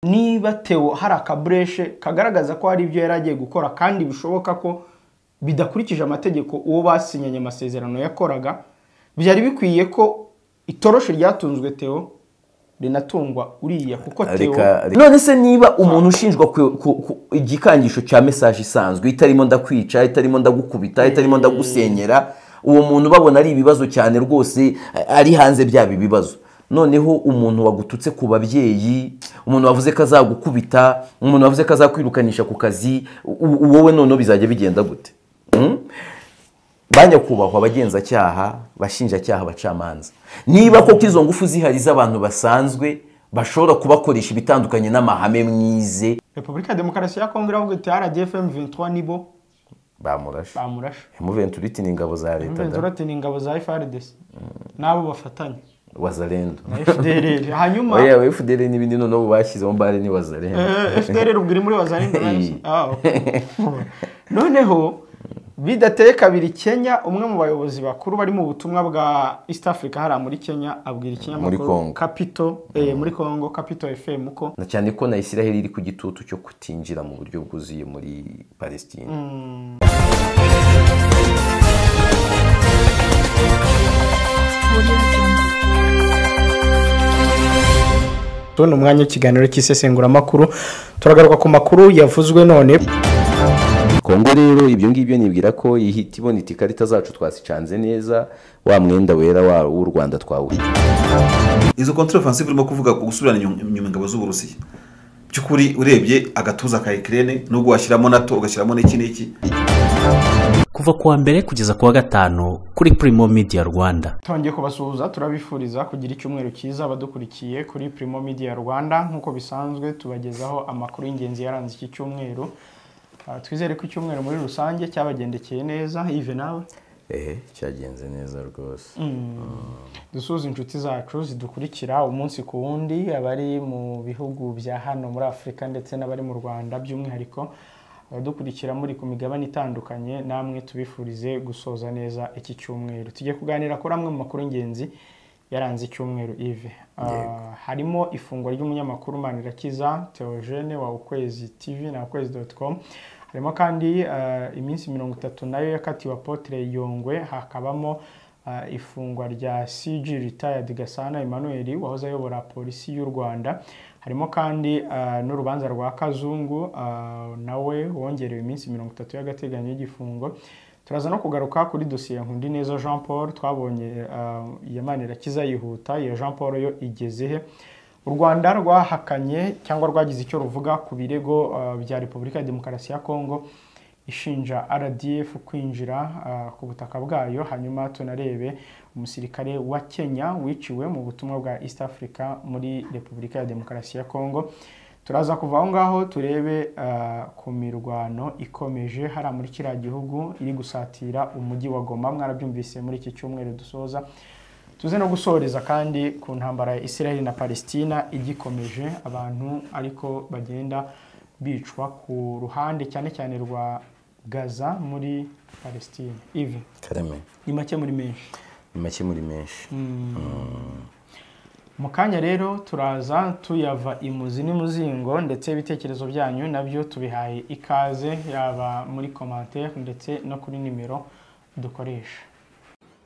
Niba Theo hari akabureshe kagaragaza ko hari ibyo yari agiye gukora kandi bishoboka ko bidakurikije amategeko uwo basinyanye amasezerano yakoraga, byari bikwiye ko itoroshi ryatunzwe Theo rinatungwa uriya, kuko Theo None se niba umuntu ushinjwa igikangisho cya message isanzwe itarimo ndakwica, itarimo ndagukubita, itarimo ndagusenyera, uwo muntu babona ari ibibazo cyane rwose, ari hanze byaba ibibazo. Noneho umuntu wagututse ku babyeyi, umuntu wavuze ko azagukubita, umuntu wavuze ko azakwirukanisha ku kazi, wowe noneho bizajya bigenda gute? Banyakubahwa abagenzacyaha, bashinjacyaha, abacamanza, niba koko izo ngufu zihari z'abantu basanzwe bashobora kubakoresha ibitandukanye n'amahame mwize. Repubulika ya Demokarasi ya Kongo iravuga iti RDF M23 nibo bamurashe. Bamurashe. M23 ni ingabo za leta. M23 ni ingabo za FARDC nabo bafatanye Wazalendo na FDLR. Hanyuma oya FDLR n'ibindi noneho bashyizemo bare ni Wazalendo. FDLR ubwo iri muri Wazalendo. Okay. Noneho bidateye kabiri Kenya, umwe mu bayobozi bakuru bari mu butumwa bwa East Africa hara muri Kenya abwira ikinyamakuru Capital muri Congo Capital FM ko na cyane ko na Israel iri ku gitutu cyo kutinjira mu buryo bwuzuye muri Palestine. Tubona umwanya w'ikiganiro cy'isesenguramakuru, turagaruka ku makuru yavuzwe none. Kongo rero ibyo ngibyo nibwira ko ihita ibona iti ikarita zacu twasicanze neza, wa mwenda wera w'u Rwanda twawuye. Izo contre-offensive urimo kuvuga ku gusubirana inyuma ingabo z'Uburusiya, by'ukuri urebye agatuza ka Ukraine nubwo washyiramo NATO ugashyiramo n'iki n'iki. Kuva kuwa mbere kugeza kuwa gatanu kuri Primo Media Rwanda. Twongeye kubasuhuza, turabifuriza kugira icyumweru cyiza abadukurikiye kuri Primo Media Rwanda. Nkuko bisanzwe tubagezaho amakuru y'ingenzi yaranze iki cyumweru. Twizere ko icyumweru muri rusange cyabagendekeye neza. Yves nawe? Cyagenze neza rwose. Dusuhuza inshuti zacu zidukurikira umunsi ku wundi, abari mu bihugu bya hano muri Afurika ndetse n'abari mu Rwanda by'umwihariko abadukurikira muri ku migabane itandukanye, namwe tubifurize gusoza neza iki cyumweru. Tujye kuganira kuri amwe mu makuru y'ingenzi yaranze icyumweru. Yves, harimo ifungwa ry'umunyamakuru Manirakiza Theogene wa Ukwezi TV na ukwezi.com. Harimo kandi iminsi 30 nayo yakatiwe Apotre Yongwe, hakabamo ifungwa rya CG Retired Gasana Emmanuel wahoze ayobora polisi y'u Rwanda. Harimo kandi n'urubanza rwa Kazungu nawe wongerewe iminsi 30 y'agateganyo y'igifungo. Turaza no kugaruka kuri dosiye Nkundineza Jean Paul twabonye ya Manirakiza yihuta, ya Jean Paul yo igeze he? U Rwanda rwahakanye cyangwa rwagize icyo ruvuga ku birego bya Repubulika ya Demokarasi ya Kongo ishinja RDF kwinjira ku butaka bwayo. Hanyuma tunarebe umusirikare wa Kenya wiciwe mu butumwa bwa East Africa muri Repubulika ya Demokarasi ya Kongo. Turaza kuva aho ngaho turebe ku mirwano ikomeje hara muri kiriya gihugu iri gusatira umujyi wa Goma. Mwarabyumvise muri iki cyumweru dusoza. Tuze no gusoreza kandi ku ntambara ya Israel na Palestina igikomeje, abantu ariko bagenda bicwa ku ruhande cyane cyane rwa Gaza muri Palestine. Yves, Karame, ni make muri menshi. Ni make muri menshi. Mu kanya rero turaza tuyava imuzi n'imuzingo, ndetse ibitekerezo byanyu nabyo tubihaye ikaze, yaba muri commentaire ndetse no kuri nimero dukoresha.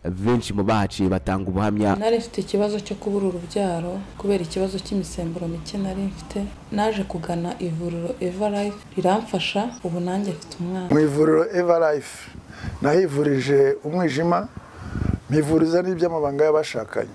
Benshi mu bahaciye batanga ubuhamya. Nari mfite ikibazo cyo kubura urubyaro kubera ikibazo cy'imisemburo mike nari mfite, naje kugana ivuriro Eva Life riramfasha, ubu nanjye mfite umwana. Mu ivuriro Eva Life nahivurije umwijima, mpivuriza n'iby'amabanga y'abashakanye,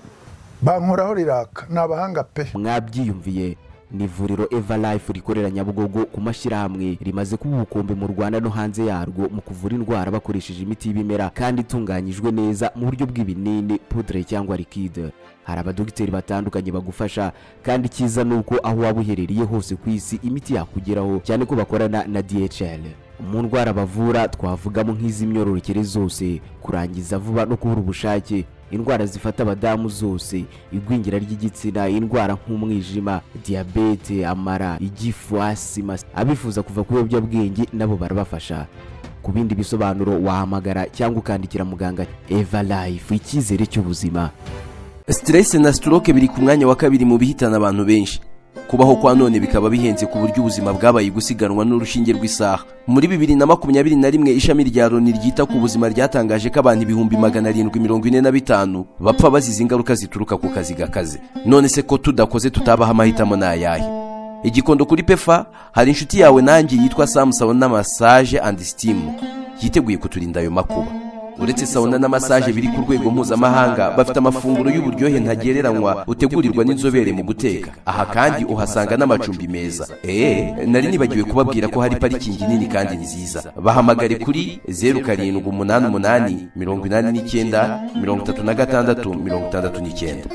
bankoraho riraka, ni abahanga pe. Mwabyiyumviye, ni ivuriro Eva Life rikorera Nyabugogo ku mashyirahamwe, rimaze kuba ubukombe mu Rwanda no hanze yarwo mu kuvura indwara bakoresheje imiti y'ibimera kandi itunganyijwe neza mu buryo bw'ibinini, poudre cyangwa liquide. Hari abadogiteri batandukanye bagufasha, kandi cyiza nuko aho waba uherereye hose ku isi imiti yakugeraho, cyane ko bakorana na DHL. Mu ndwara bavura twavugamo nk'iz'imyororokere zose, kurangiza vuba no kubura ubushake, indwara zifata abadamu zose, igwingira ry'igitsina, indwara nk'umwijima, diyabete, amara, igifu, asima. Abifuza kuva ku biyobyabwenge nabo barabafasha. Ku bindi bisobanuro wahamagara cyangwa ukandikira muganga. Eva Life, icyizere cy'ubuzima. Stress na stroke biri ku mwanya wa kabiri mu bihitana abantu benshi. Kubaho kwa none bikaba bihenze ku buryo ubuzima bwabaye gusiganwa n'urushinge rw'isaha. Muri 2021 ishami rya Loni ryita ku buzima ryatangaje ko abantu 745,000 bapfa bazize ingaruka zituruka ku kazi gakaze. None se ko tudakoze tutabaha amahitamo n'ayahe? Igikondo kuri Pefa hari inshuti yawe nanjye yitwa Sam Sauna Massage and Steam yiteguye kuturinda ayo makuba. Uretse sauna na massage biri ku rwego mpuzamahanga, bafite amafunguro y'uburyohe ntagereranywa utegurirwa n'inzobere mu guteka. Aha kandi uhasanga n'amacumbi meza. Nari nibagiwe kubabwira ko hari parikingi nini kandi nziza. Bahamagare kuri 0788 89 36 69.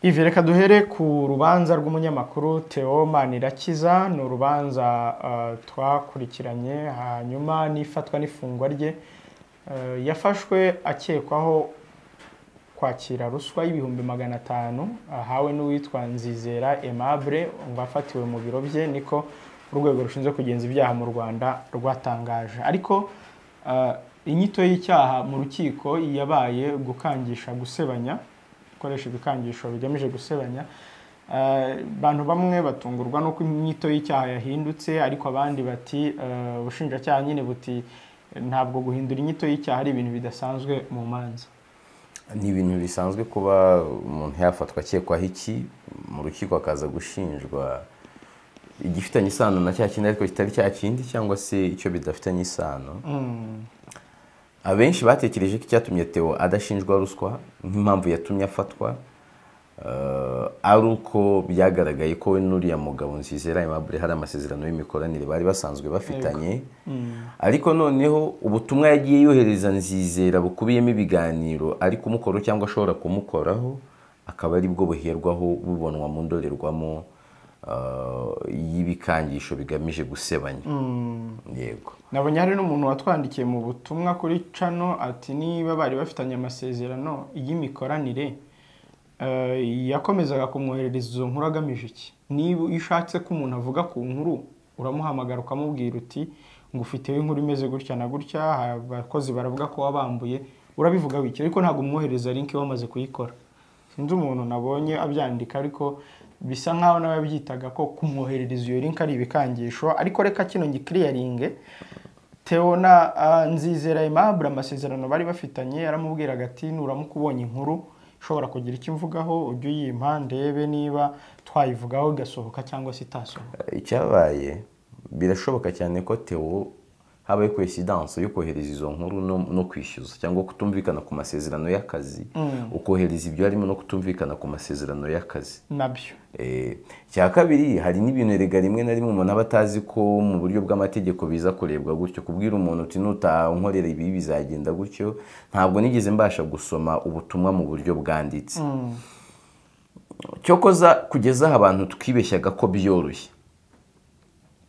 Ivi, reka duhere ku rubanza rw'umunyamakuru Theo Manirakiza. Ni urubanza twakurikiranye hanyuma n'ifatwa n'ifungwa rye. Yafashwe akekwaho kwakira ruswa y'500,000 ahawe n'uwitwa Nzizera Aimable, ngo afatiwe mu biro bye, niko urwego rushinzwe kugenza ibyaha mu Rwanda rwatangaje. Ariko inyito y'icyaha mu rukiko yabaye gukangisha gusebanya, gukoresha ibikangisho bigamije gusebanya. Abantu bamwe batungurwa nuko inyito y'icyaha yahindutse, ariko abandi bati ubushinjacyaha nyine buti ntabwo guhindura inyito y'icyaha ari ibintu bidasanzwe mu manza. Ni ibintu bisanzwe kuba umuntu yafatwa akekwaho iki mu rukiko akaza gushinjwa igifitanye isano na cya kindi ariko kitari cya kindi, cyangwa se icyo bidafitanye isano. Abenshi batekereje ko icyatumye Theo adashinjwa ruswa nk'impamvu yatumye afatwa ari uko byagaragaye ko we n'uriya mugabo Nzizera Aimable hari amasezerano y'imikoranire bari basanzwe bafitanye. Ariko noneho ubutumwa yagiye yohereza Nzizera bukubiyemo ibiganiro ari kumukora cyangwa ashobora kumukoraho, akaba ari bwo buherwaho bubonwa mu ndorerwamo y'ibikangisho bigamije gusebanya. Yego. Nabonye hari n'umuntu watwandikiye mu butumwa kuri channel ati niba bari bafitanye amasezerano y'imikoranire yakomezaga kumwoherereza izo nkuru agamije iki? Niba ushatse ko umuntu avuga ku nkuru uramuhamagara ukamubwira uti ngo ufite inkuru imeze gutya na gutya, abakozi baravuga ko wabambuye, urabivuga wiki, ariko ntabwo umwohereza link wamaze kuyikora. Sinzi umuntu nabonye abyandika, ariko bisa nkaho nawe yabyitaga ko kumwoherereza iyo link ari ibikangisho. Ariko reka kino ngiclearinge, Theo na Nzizera Aimable amasezerano bari bafitanye yaramubwiraga ati nuramukubonye inkuru ushobora kugira icyo mvugaho ujye uyimpa ndebe niba twayivugaho igasohoka cyangwa se itasohoka. Icyabaye birashoboka cyane ko Theo habaye coincidence yo kohereza izo nkuru no kwishyuza cyangwa kutumvikana ku masezerano y'akazi, ukohereza ibyo harimo no kutumvikana ku masezerano y'akazi nabyo. Cya kabiri, hari n'ibintu erega rimwe na rimwe umuntu aba atazi ko mu buryo bw'amategeko biza kurebwa gutyo. Kubwira umuntu uti nutankorera ibi bizagenda gutyo, ntabwo nigeze mbasha gusoma ubutumwa mu buryo bwanditse. Cyokoza kugeza aho abantu twibeshyaga ko byoroshye,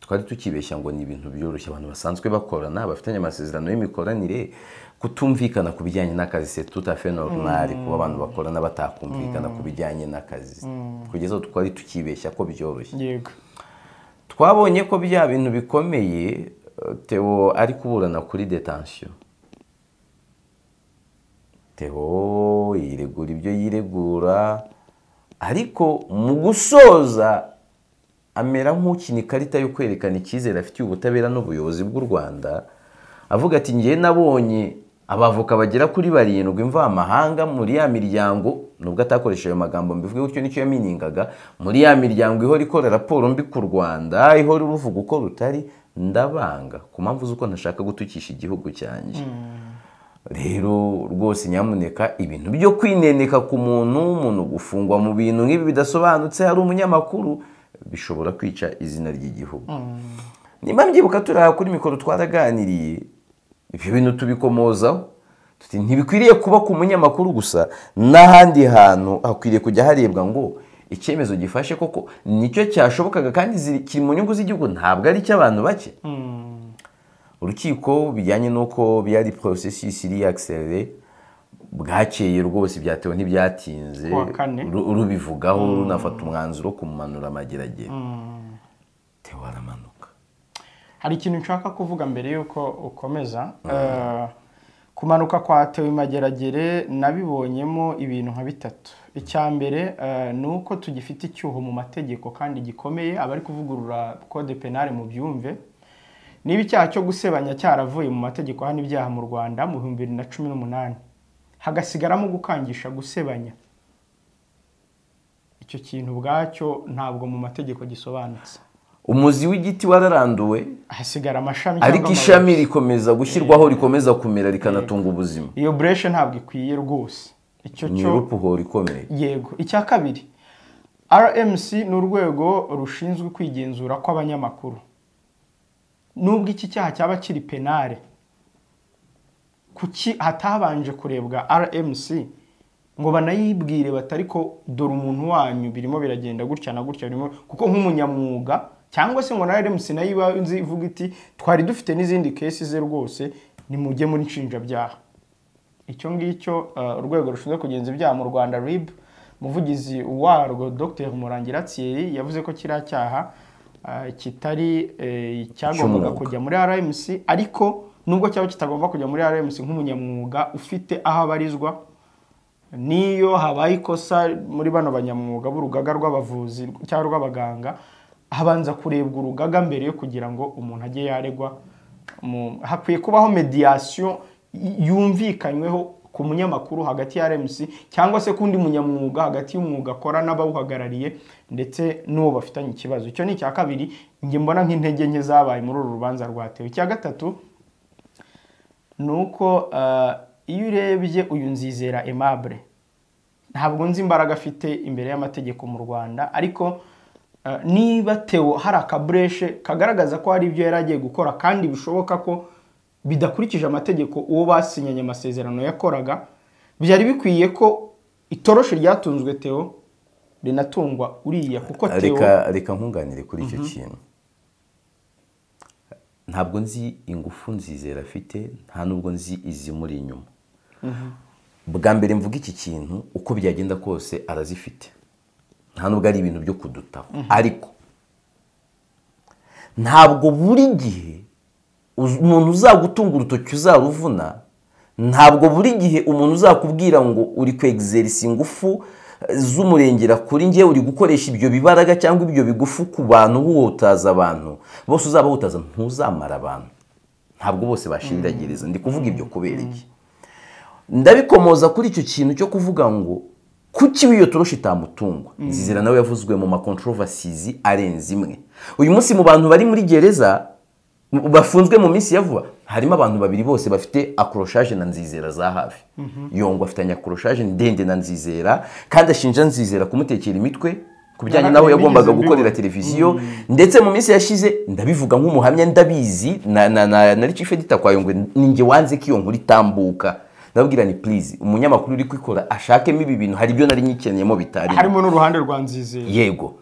twari tukibeshya ngo ni ibintu byoroshye abantu basanzwe bakorana bafitanye amasezerano y'imikoranire, kutumvikana ku bijyanye n'akazi c'est tout à fait normal, kuba abantu bakorana batakumvikana ku bijyanye n'akazi. Kugeza aho twari tukibeshya ko byoroshye. Yego. Twabonye ko bya bintu bikomeye Theo ari kuburana kuri detention. Theo yiregura ibyo yiregura, ariko mu gusoza amera nk'ukina ikarita yo kwerekana icyizere afitiye ubutabera n'ubuyobozi bw'u Rwanda, avuga ati ngiye nabonye abavoka bagera kuri 7 mvamahanga muri ya miryango, nubwo atakoresha ayo magambo mbivuge gutyo nicyo yaminingaga, muri ya miryango ihora ikora raporo mbi ku Rwanda, ihora uruvuga uko rutari, ndabanga ku mpamvu z'uko ntashaka gutukisha igihugu cyanjye. Rero rwose nyamuneka ibintu byo kwineneka ku muntu gufungwa mu bintu nk'ibi bidasobanutse hari umunyamakuru bishobora kwica izina ry'igihugu. Nimba mbyibuka turi aha kuri mikoro twaraganiriye ibyo bintu tubikomozaho, tuti ntibikwiriye kuba ku munyamakuru gusa, n'ahandi hantu hakwiriye kujya harebwa ngo icyemezo gifashe koko nicyo cyashobokaga kandi kiri mu nyungu z'igihugu, ntabwo ari icy'abantu bake. Urukiko bijyanye n'uko byari processus iri accéléré bwakeye rwose byatewe ntibyatinze rubivugaho runafata umwanzuro kumumanura amageragere. Theo aramanuka. Hari ikintu nshaka kuvuga mbere yuko ukomeza. Kumanuka kwa Theo Mageragere nabibonyemo ibintu nka bitatu. Icya mbere ni uko tugifite icyuho mu mategeko kandi gikomeye, abari kuvugurura code penal mu byumve. Niba icyaha cyo gusebanya cyaravuye mu mategeko hano ibyaha mu Rwanda mu 2018, hagasigaramo gukangisha gusebanya, icyo kintu ubwacyo ntabwo mu mategeko gisobanutse. Umuzi w'igiti wararanduwe, hasigara amashami, ariko ishami rikomeza gushyirwaho, rikomeza kumera, rikanatunga ubuzima. Iyo brèche ntabwo ikwiye rwose. Icyo cyo ni urupuho rikomeye. Yego. Icya kabiri, RMC ni urwego rushinzwe kwigenzura kw'abanyamakuru. Nubwo iki cyaha cyaba kiri penale, kuki hatabanje kurebwa RMC ngo banayibwire batari ko dore umuntu wanyu birimo biragenda gutya na gutya, birimo kuko nk'umunyamwuga, cyangwa se ngo na RMC nayo iba ivuga iti twari dufite n'izindi case ze rwose nimujye muri nshinjabyaha. Icyo ngicyo urwego rushinzwe kugenza ibyaha mu Rwanda RIB, umuvugizi warwo Dr Murangira Thierry yavuze ko kiriya cyaha kitari icyagombaga kujya muri RMC, ariko nubwo cyaba kitagomba kujya muri RMC, nk'umunyamwuga ufite aho abarizwa, niyo habaye ikosa muri bano banyamwuga b'urugaga rw'abavuzi cyangwa rw'abaganga, habanza kurebwa urugaga mbere yo kugira ngo umuntu ajye yaregwa. Hakwiye kubaho mediation yumvikanyweho ku munyamakuru hagati ya RMC cyangwa se kundi munyamwuga hagati y'umwuga akora n'abawuhagarariye ndetse n'uwo bafitanye ikibazo. Icyo ni icya kabiri njye mbona nk'intege nke zabaye muri uru rubanza rwatewe. Icya gatatu ni uko iyo urebye uyu Nzizera Aimable, ntabwo nzi imbaraga afite imbere y'amategeko mu Rwanda, ariko niba Theo hari akabureshe kagaragaza ko hari ibyo yari agiye gukora kandi bishoboka ko bidakurikije amategeko uwo basinyanye amasezerano yakoraga, byari bikwiye ko itoroshi ryatunzwe Theo rinatungwa uriya, kuko Theo. Reka nkunganire kuri icyo kintu. Ntabwo nzi ingufu Nzizera afite, nta nubwo nzi izimuri inyuma. Bwa mbere mvuga iki kintu, uko byagenda kose arazifite, nta nubwo ari ibintu byo kudutaho, ariko ntabwo buri gihe umuntu uzagutunga urutoki uzaruvuna, ntabwo buri gihe umuntu uzakubwira ngo uri kwexerisa ingufu z'umurengera kuri njye, uri gukoresha ibyo bibaraga cyangwa ibyo bigufu ku bantu uhutaza abantu bose, uzaba uhutaza ntuzamara abantu, ntabwo bose bashiriragereza. Ndi kuvuga ibyo kubera iki? Ndabikomoza kuri icyo kintu cyo kuvuga ngo kuki iyo toroshi itamutungwa. Nzizera nawe yavuzwe mu ma controversies arenze imwe. Uyu munsi mu bantu bari muri gereza bafunzwe mu minsi ya vuba, harimo abantu babiri bose bafite accrochage na Nzizera za hafi. Yongwa afitanye accrochage ndende na Nzizera, kandi ashinja Nzizera kumutekera imitwe ku bijyanye naho yagombaga gukorera televiziyo. Ndetse mu minsi yashize ndabivuga nk'umuhamya, ndabizi na chief editor kwa Yongwe, ninjye wanze ko iyo nkuru itambuka. Ndabwira ni please, umunyamakuru uri kwikora ashakemo ibi bintu, hari ibyo nari nyikeneyemo bitari harimo n'uruhande rwa Nzizera. Yego.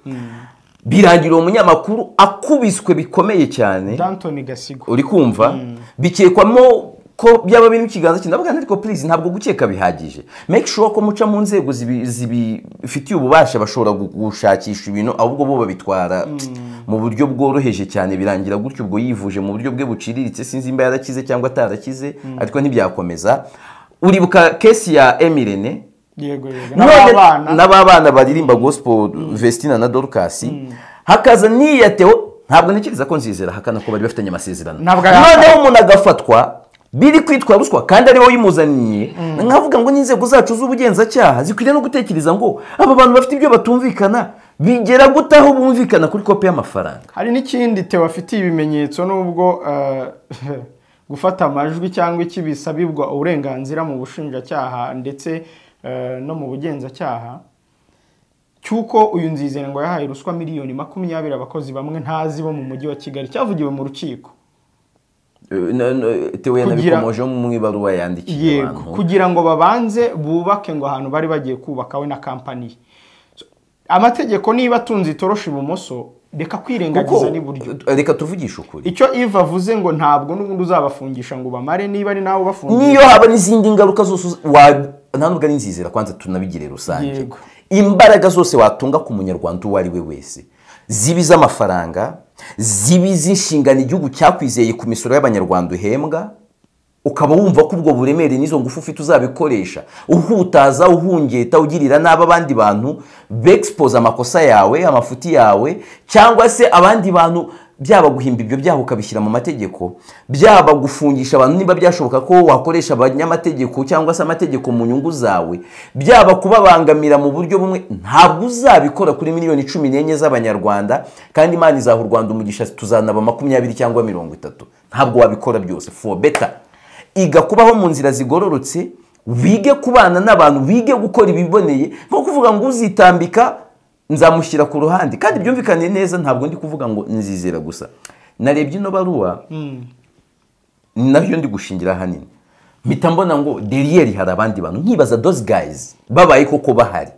Birangira uwo munyamakuru akubiswe bikomeye cyane, Danton Gasigo, uri kumva bikekwamo ko byaba biri mu kiganza cye. Ndavuga ariko please, ntabwo gukeka bihagije, make sure ko muca mu nzego zibifitiye ububasha, bashobora gushakisha ibintu, ahubwo bo babitwara mu buryo bworoheje cyane. Birangira gutyo ubwo yivuje mu buryo bwe buciriritse, sinzi imba yarakize cyangwa atarakize, ariko ntibyakomeza. Uribuka case ya Emirene? Yego yego, n'abana baririmba gospel, Vestina na Dorcas, hakaza n'iya Theo. Ntabwo ntekereza ko Nzizera hakana ko bari bafitanye amasezerano, noneho umuntu agafatwa biri kwitwa ruswa kandi ari wowe uyimuzaniye. Nkavuga ngo n'inzego zacu z'ubugenzacyaha zikwiriye no gutekereza ngo aba bantu bafite ibyo batumvikana, bigera gute aho bumvikana kuri kopi y'amafaranga. Hari n'ikindi Theo afitiye ibimenyetso, nubwo gufata amajwi cyangwa iki bisabirwa uburenganzira mu bushinjacyaha ndetse no mu bugenzacyaha, cyuko uyu Nzizera ngo yahaye ruswa 20 miliyoni abakozi bamwe ntazi bo mu mujyi wa Kigali, cyavugiwe mu rukiko. Theo yanabikomoje mu ibaruwa yandikiye abantu kugira ngo babanze bubake ngo ahantu bari bagiye kubaka we na kampani. Amategeko niba atunze itoroshi ibumoso, reka kwirengagiza n'iburyo. Reka tuvugishe ukuri. Icyo Yves avuze ngo ntabwo n'ubundi uzabafungisha ngo bamare, niba ari nawe ubafungisha, niyo haba n'izindi ngaruka zose, nta nubwo ari Nzizera, kwanza tunabigire rusange. Imbaraga zose watunga ku munyarwanda uwo ari we wese, ziba iz'amafaranga, ziba iz'inshingano igihugu cyakwizeye ku misoro y'abanyarwanda uhembwa, Ukaba wumva ko ubwo buremere n'izo ngufu ufite uzabikoresha uhutaza, uhungeta, ugirira nabi abandi bantu, bexpose amakosa yawe, amafuti yawe, cyangwa se abandi bantu, byaba guhimba ibyo byaha ukabishyira mu mategeko, byaba gufungisha abantu niba byashoboka ko wakoresha abanyamategeko cyangwa se amategeko mu nyungu zawe, byaba kubabangamira mu buryo bumwe, ntabwo uzabikora kuri 14 miliyoni z'Abanyarwanda. Kandi Imana izaha u Rwanda umugisha, tuzanaba 20 cyangwa 30. Ntabwo wabikora byose. For better, iga kubaho mu nzira zigororotse, wige kubana n'abantu, wige gukora ibiboneye, nko kuvuga ngo uzitambika nzamushyira ku ruhande. Kandi byumvikane neza, ntabwo ndi kuvuga ngo nzizera gusa. Narebye ino baruwa, ni nayo ndi gushingira ahanini, mpita mbona ngo derrière hari abandi bantu, nkibaza those guys babaye koko bahari.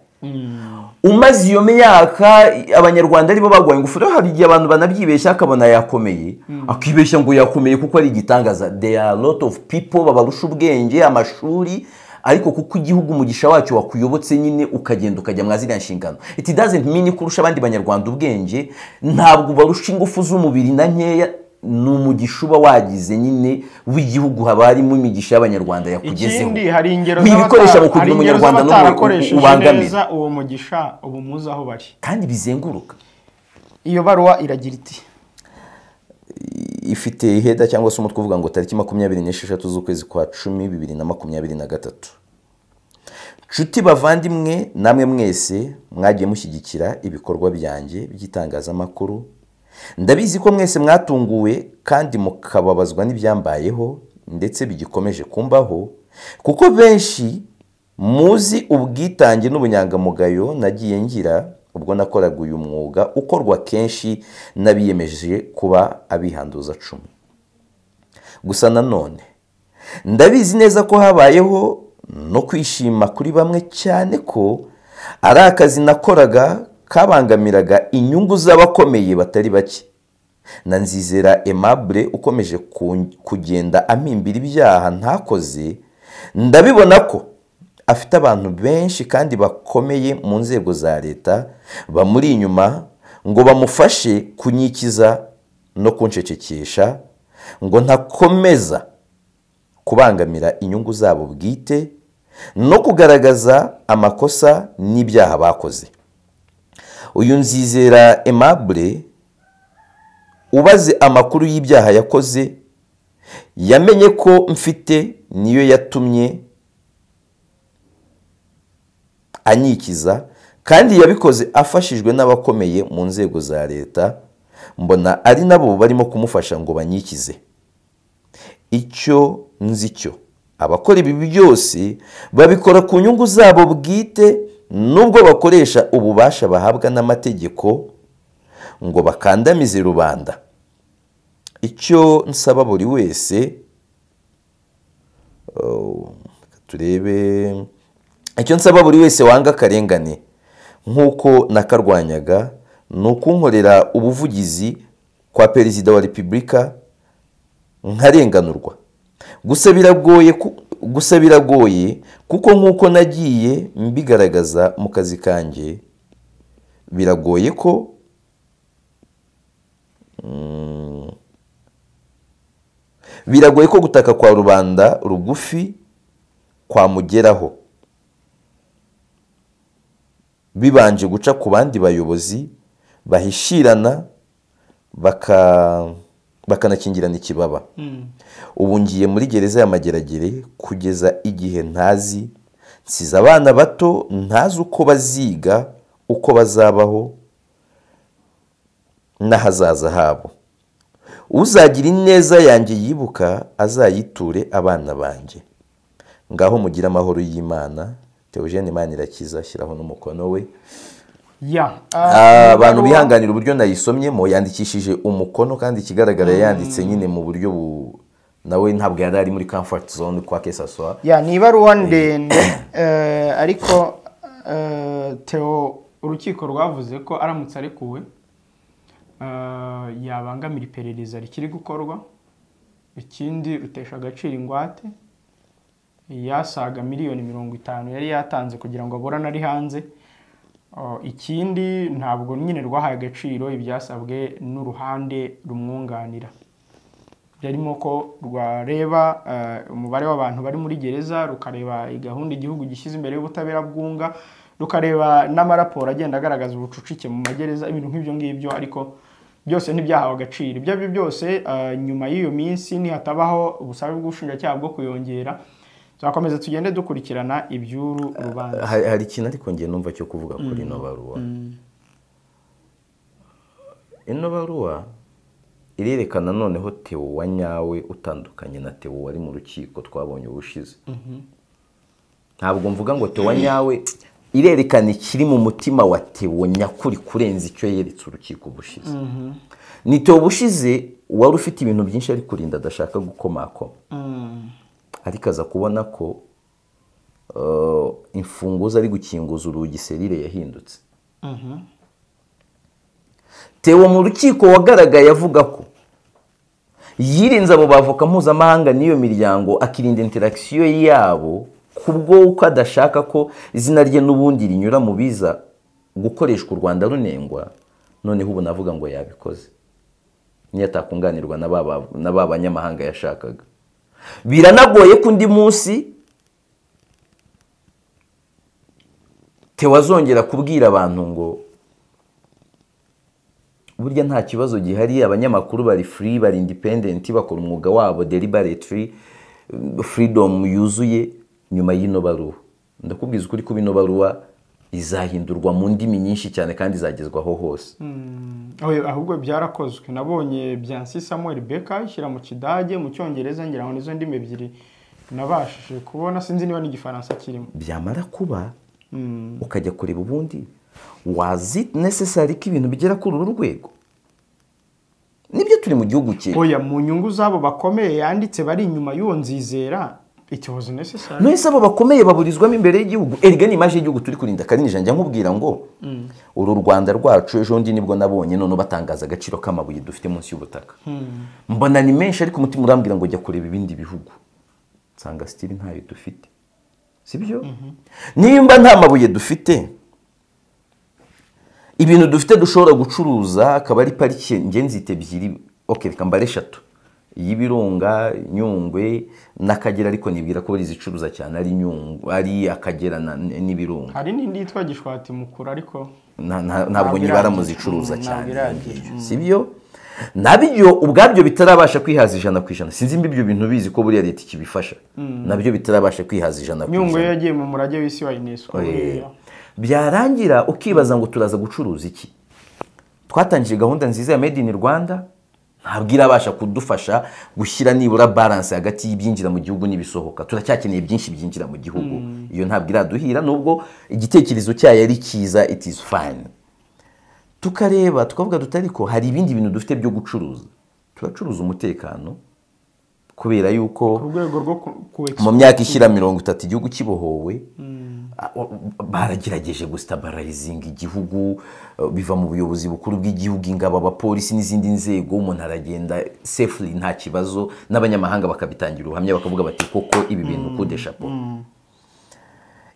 Umaze iyo myaka Abanyarwanda aribo bagwaye ingufu. Rero hari igihe abantu banabyibeshya, akabona yakomeye, akibeshya ngo yakomeye kuko ari igitangaza. There are a lot of people babarusha ubwenge, amashuri, ariko kuko igihugu umugisha wacyo wakuyobotse nyine, ukagenda ukajya mwa ziriya nshingano. It doesn't mean ko urusha abandi Banyarwanda ubwenge, ntabwo barusha ingufu z'umubiri na nkeya. Ni umugisha uba wagize nyine w'igihugu, haba harimo imigisha y'Abanyarwanda yakugezeho. Ikindi, hari ingero Wibikoresha mu hari kugira ingero Umunyarwanda n'umwe z'abatarakoresheje ubangamira. neza uwo mugisha, ubu muzi aho bari. Kandi bizenguruka. Iyo baruwa iragira iti: Ifite iheda cyangwa se umutwe uvuga ngo tariki 26 z'ukwezi kwa 10 2023. Nshuti, bavandimwe, namwe mwese mwagiye mushyigikira ibikorwa byanjye by'itangazamakuru, ndabizi ko mwese mwatunguwe kandi mukababazwa n'ibyambayeho ndetse bigikomeje kumbaho, kuko benshi muzi ubwitange n'ubunyangamugayo nagiye ngira ubwo nakoraga uyu mwuga ukorwa kenshi n'abiyemeje kuba abihanduza cumu. Gusa nanone ndabizi neza ko habayeho no kwishima kuri bamwe, cyane ko ari akazi nakoraga kabangamiraga inyungu z'abakomeye batari bake. Na Nzizera Aimable ukomeje kugenda ampimbira ibyaha ntakoze, ndabibona ko afite abantu benshi kandi bakomeye mu nzego za leta bamuri inyuma ngo bamufashe kunyikiza no kunshecekesha ngo ntakomeza kubangamira inyungu zabo bwite no kugaragaza amakosa n'ibyaha bakoze. Uyu Nzizera Aimable, ubaze amakuru y'ibyaha yakoze, yamenye ko mfite, niyo yatumye anyikiza, kandi yabikoze afashijwe n'abakomeye mu nzego za leta, mbona ari nabo barimo kumufasha ngo banyikize. Icyo nzi cyo, abakora ibi byose babikora ku nyungu zabo bwite, nubwo bakoresha ububasha bahabwa n'amategeko ngo bakandamize rubanda. Icyo nsaba buri wese, oh, turebe, icyo nsaba buri wese wanga akarengane nk'uko nakarwanyaga ni ukunkorera ubuvugizi kwa Perezida wa Repubulika nkarenganurwa. Gusa biragoye kuko nk'uko nagiye mbigaragaza mu kazi kanjye, biragoye ko gutaka kwa rubanda rugufi kwamugeraho bibanje guca ku bandi bayobozi bahishirana bakanakingirana ikibaba. Ubu ngiye muri gereza ya Mageragere kugeza igihe ntazi, nsize abana bato ntazi uko baziga, uko bazabaho n'ahazaza habo. Uzagira ineza yanjye yibuka azayiture abana banjye. Ngaho mugire amahoro y'Imana. Theogene Manirakiza, ashyiraho n'umukono we. Abantu bihanganira uburyo nayisomyemo, yandikishije umukono, kandi ikigaragara yanditse nyine mu buryo nawe ntabwo yari ari muri comfort zone kwa kesaswa. Ya, ni ibaruwa ndende, ariko Theo, urukiko rwavuze ko aramutse arekuwe yabangamira iperereza rikiri gukorwa. Ikindi, rutesha agaciro ingwate yasaga miliyoni 50 yari yatanze kugira ngo aburane ari hanze. Oh, ikindi, ntabwo nyine rwahaye agaciro ibyasabwe n'uruhande rumwunganira. Byarimo ko rwareba umubare w'abantu bari muri gereza, rukareba gahunda igihugu gishyize imbere y'ubutabera bwunga, rukareba n'amaraporo agenda agaragaza ubucucike mu magereza, ibintu nk'ibyo ngibyo, ariko byose ntibyahawe agaciro. Ibyo aribyo byose, nyuma y'iyo minsi nihatabaho ubusabe bw'ubushinjacyaha bwo kuyongera, tuzakomeza tugende dukurikirana iby'uru rubanza. Hari ikintu ariko ngiye numva cyo kuvuga kuri ino baruwa. Ino baruwa irerekana noneho Theo wa nyawe utandukanye na Theo wari mu rukiko twabonye ubushize. Ntabwo mvuga ngo Theo wa nyawe, irerekana ikiri mu mutima wa Theo nyakuri kurenza icyo yeretse urukiko ubushize. Ni Theo ubushize wari ufite ibintu byinshi ari kurinda adashaka gukomakoma, ariko aza kubona ko imfunguzo ari gukinguza urugi serire yahindutse. Theo mu rukiko wagaragaye avuga ko yirinze abo bavoka mpuzamahanga n'iyo miryango, akirinda interaction yabo kubwo uko adashaka ko izina rye n'ubundi rinyura mu biza gukoreshwa u Rwanda runengwa. Noneho ubu navuga ngo yabikoze niyo atakunganirwa na ba banyamahanga yashakaga. Biranagoye ko undi munsi Theo azongera kubwira abantu ngo burya nta kibazo gihari, abanyamakuru bari free, bari independent, bakora umwuga wabo deliberately, freedom yuzuye. Nyuma y'ino baruwa, ndakubwiza ukuri ko ino baruwa izahindurwa mu ndimi nyinshi cyane kandi izagezwaho hose. Ahubwo byarakozwe, nabonye Byansi Samuel Becker ishyira mu Kidage, mu Cyongereza, ngira ngo nizo ndimi ebyiri nabashije kubona, sinzi niba n'igifaransa kirimo. Byamara kuba ukajya kureba ubundi was it necessary ko ibintu bigera kuri uru rwego? Nibyo turi mu gihugu cye. Oya, mu nyungu zabo bakomeye yanditse bari inyuma y'uwo Nzizera, it was necessary. None abo bakomeye baburizwamo imbere y'igihugu. Erega ni image y'igihugu turi kurinda. Karinija njya nkubwira ngo uru Rwanda rwacu ejo ndi nibwo nabonye none batangaza agaciro k'amabuye dufite munsi y'ubutaka. Mbona ni menshi, ariko umutima urambwira ngo jya kureba ibindi bihugu, nsanga still ntayo dufite. Sibyo? Nimba nta mabuye dufite, ibintu dufite dushobora gucuruza akaba ari parike ngenzite ebyiri, okay, reka mbare eshatu, y'Ibirunga, Nyungwe n'Akagera, ariko nibwira ko zicuruza cyane ari Nyungwe, ari Akagera n'Ibirunga. Hari n'indi yitwa Gishwati Mukuru, ariko ntabwo nyibara muzicuruza cyane. Sibyo? Nabyo ubwabyo bitarabasha kwihaza 100%. Sinzi imbi ibyo bintu bizi ko buriya leta ikibifasha. Nabyo bitarabasha kwihaza 100%. Nyungwe yagiye mu murage w'isi wa UNESCO. Byarangira ukibaza ngo turaza gucuruza iki? Twatangije gahunda nziza ya Made in Rwanda, ntabwo irabasha kudufasha gushyira nibura balance hagati y'ibyinjira mu gihugu n'ibisohoka. Turacyakeneye byinshi byinjira mu gihugu. Iyo ntabwo iraduhira, nubwo igitekerezo cyayo ari cyiza, it is fine. Tukareba tukavuga dutariko hari ibindi bintu dufite byo gucuruza. Turacuruza umutekano kubera yuko mu myaka ishyira 30 igihugu kibohowe, baragerageje gustabarizinga igihugu, biva mu buyobozi bukuru bw'igihugu, ingabo, abapolisi n'izindi nzego, umuntu aragenda safely nta kibazo, n'abanyamahanga bakabitangira ubuhamya bakavuga bati koko ibi bintu kude chapeau.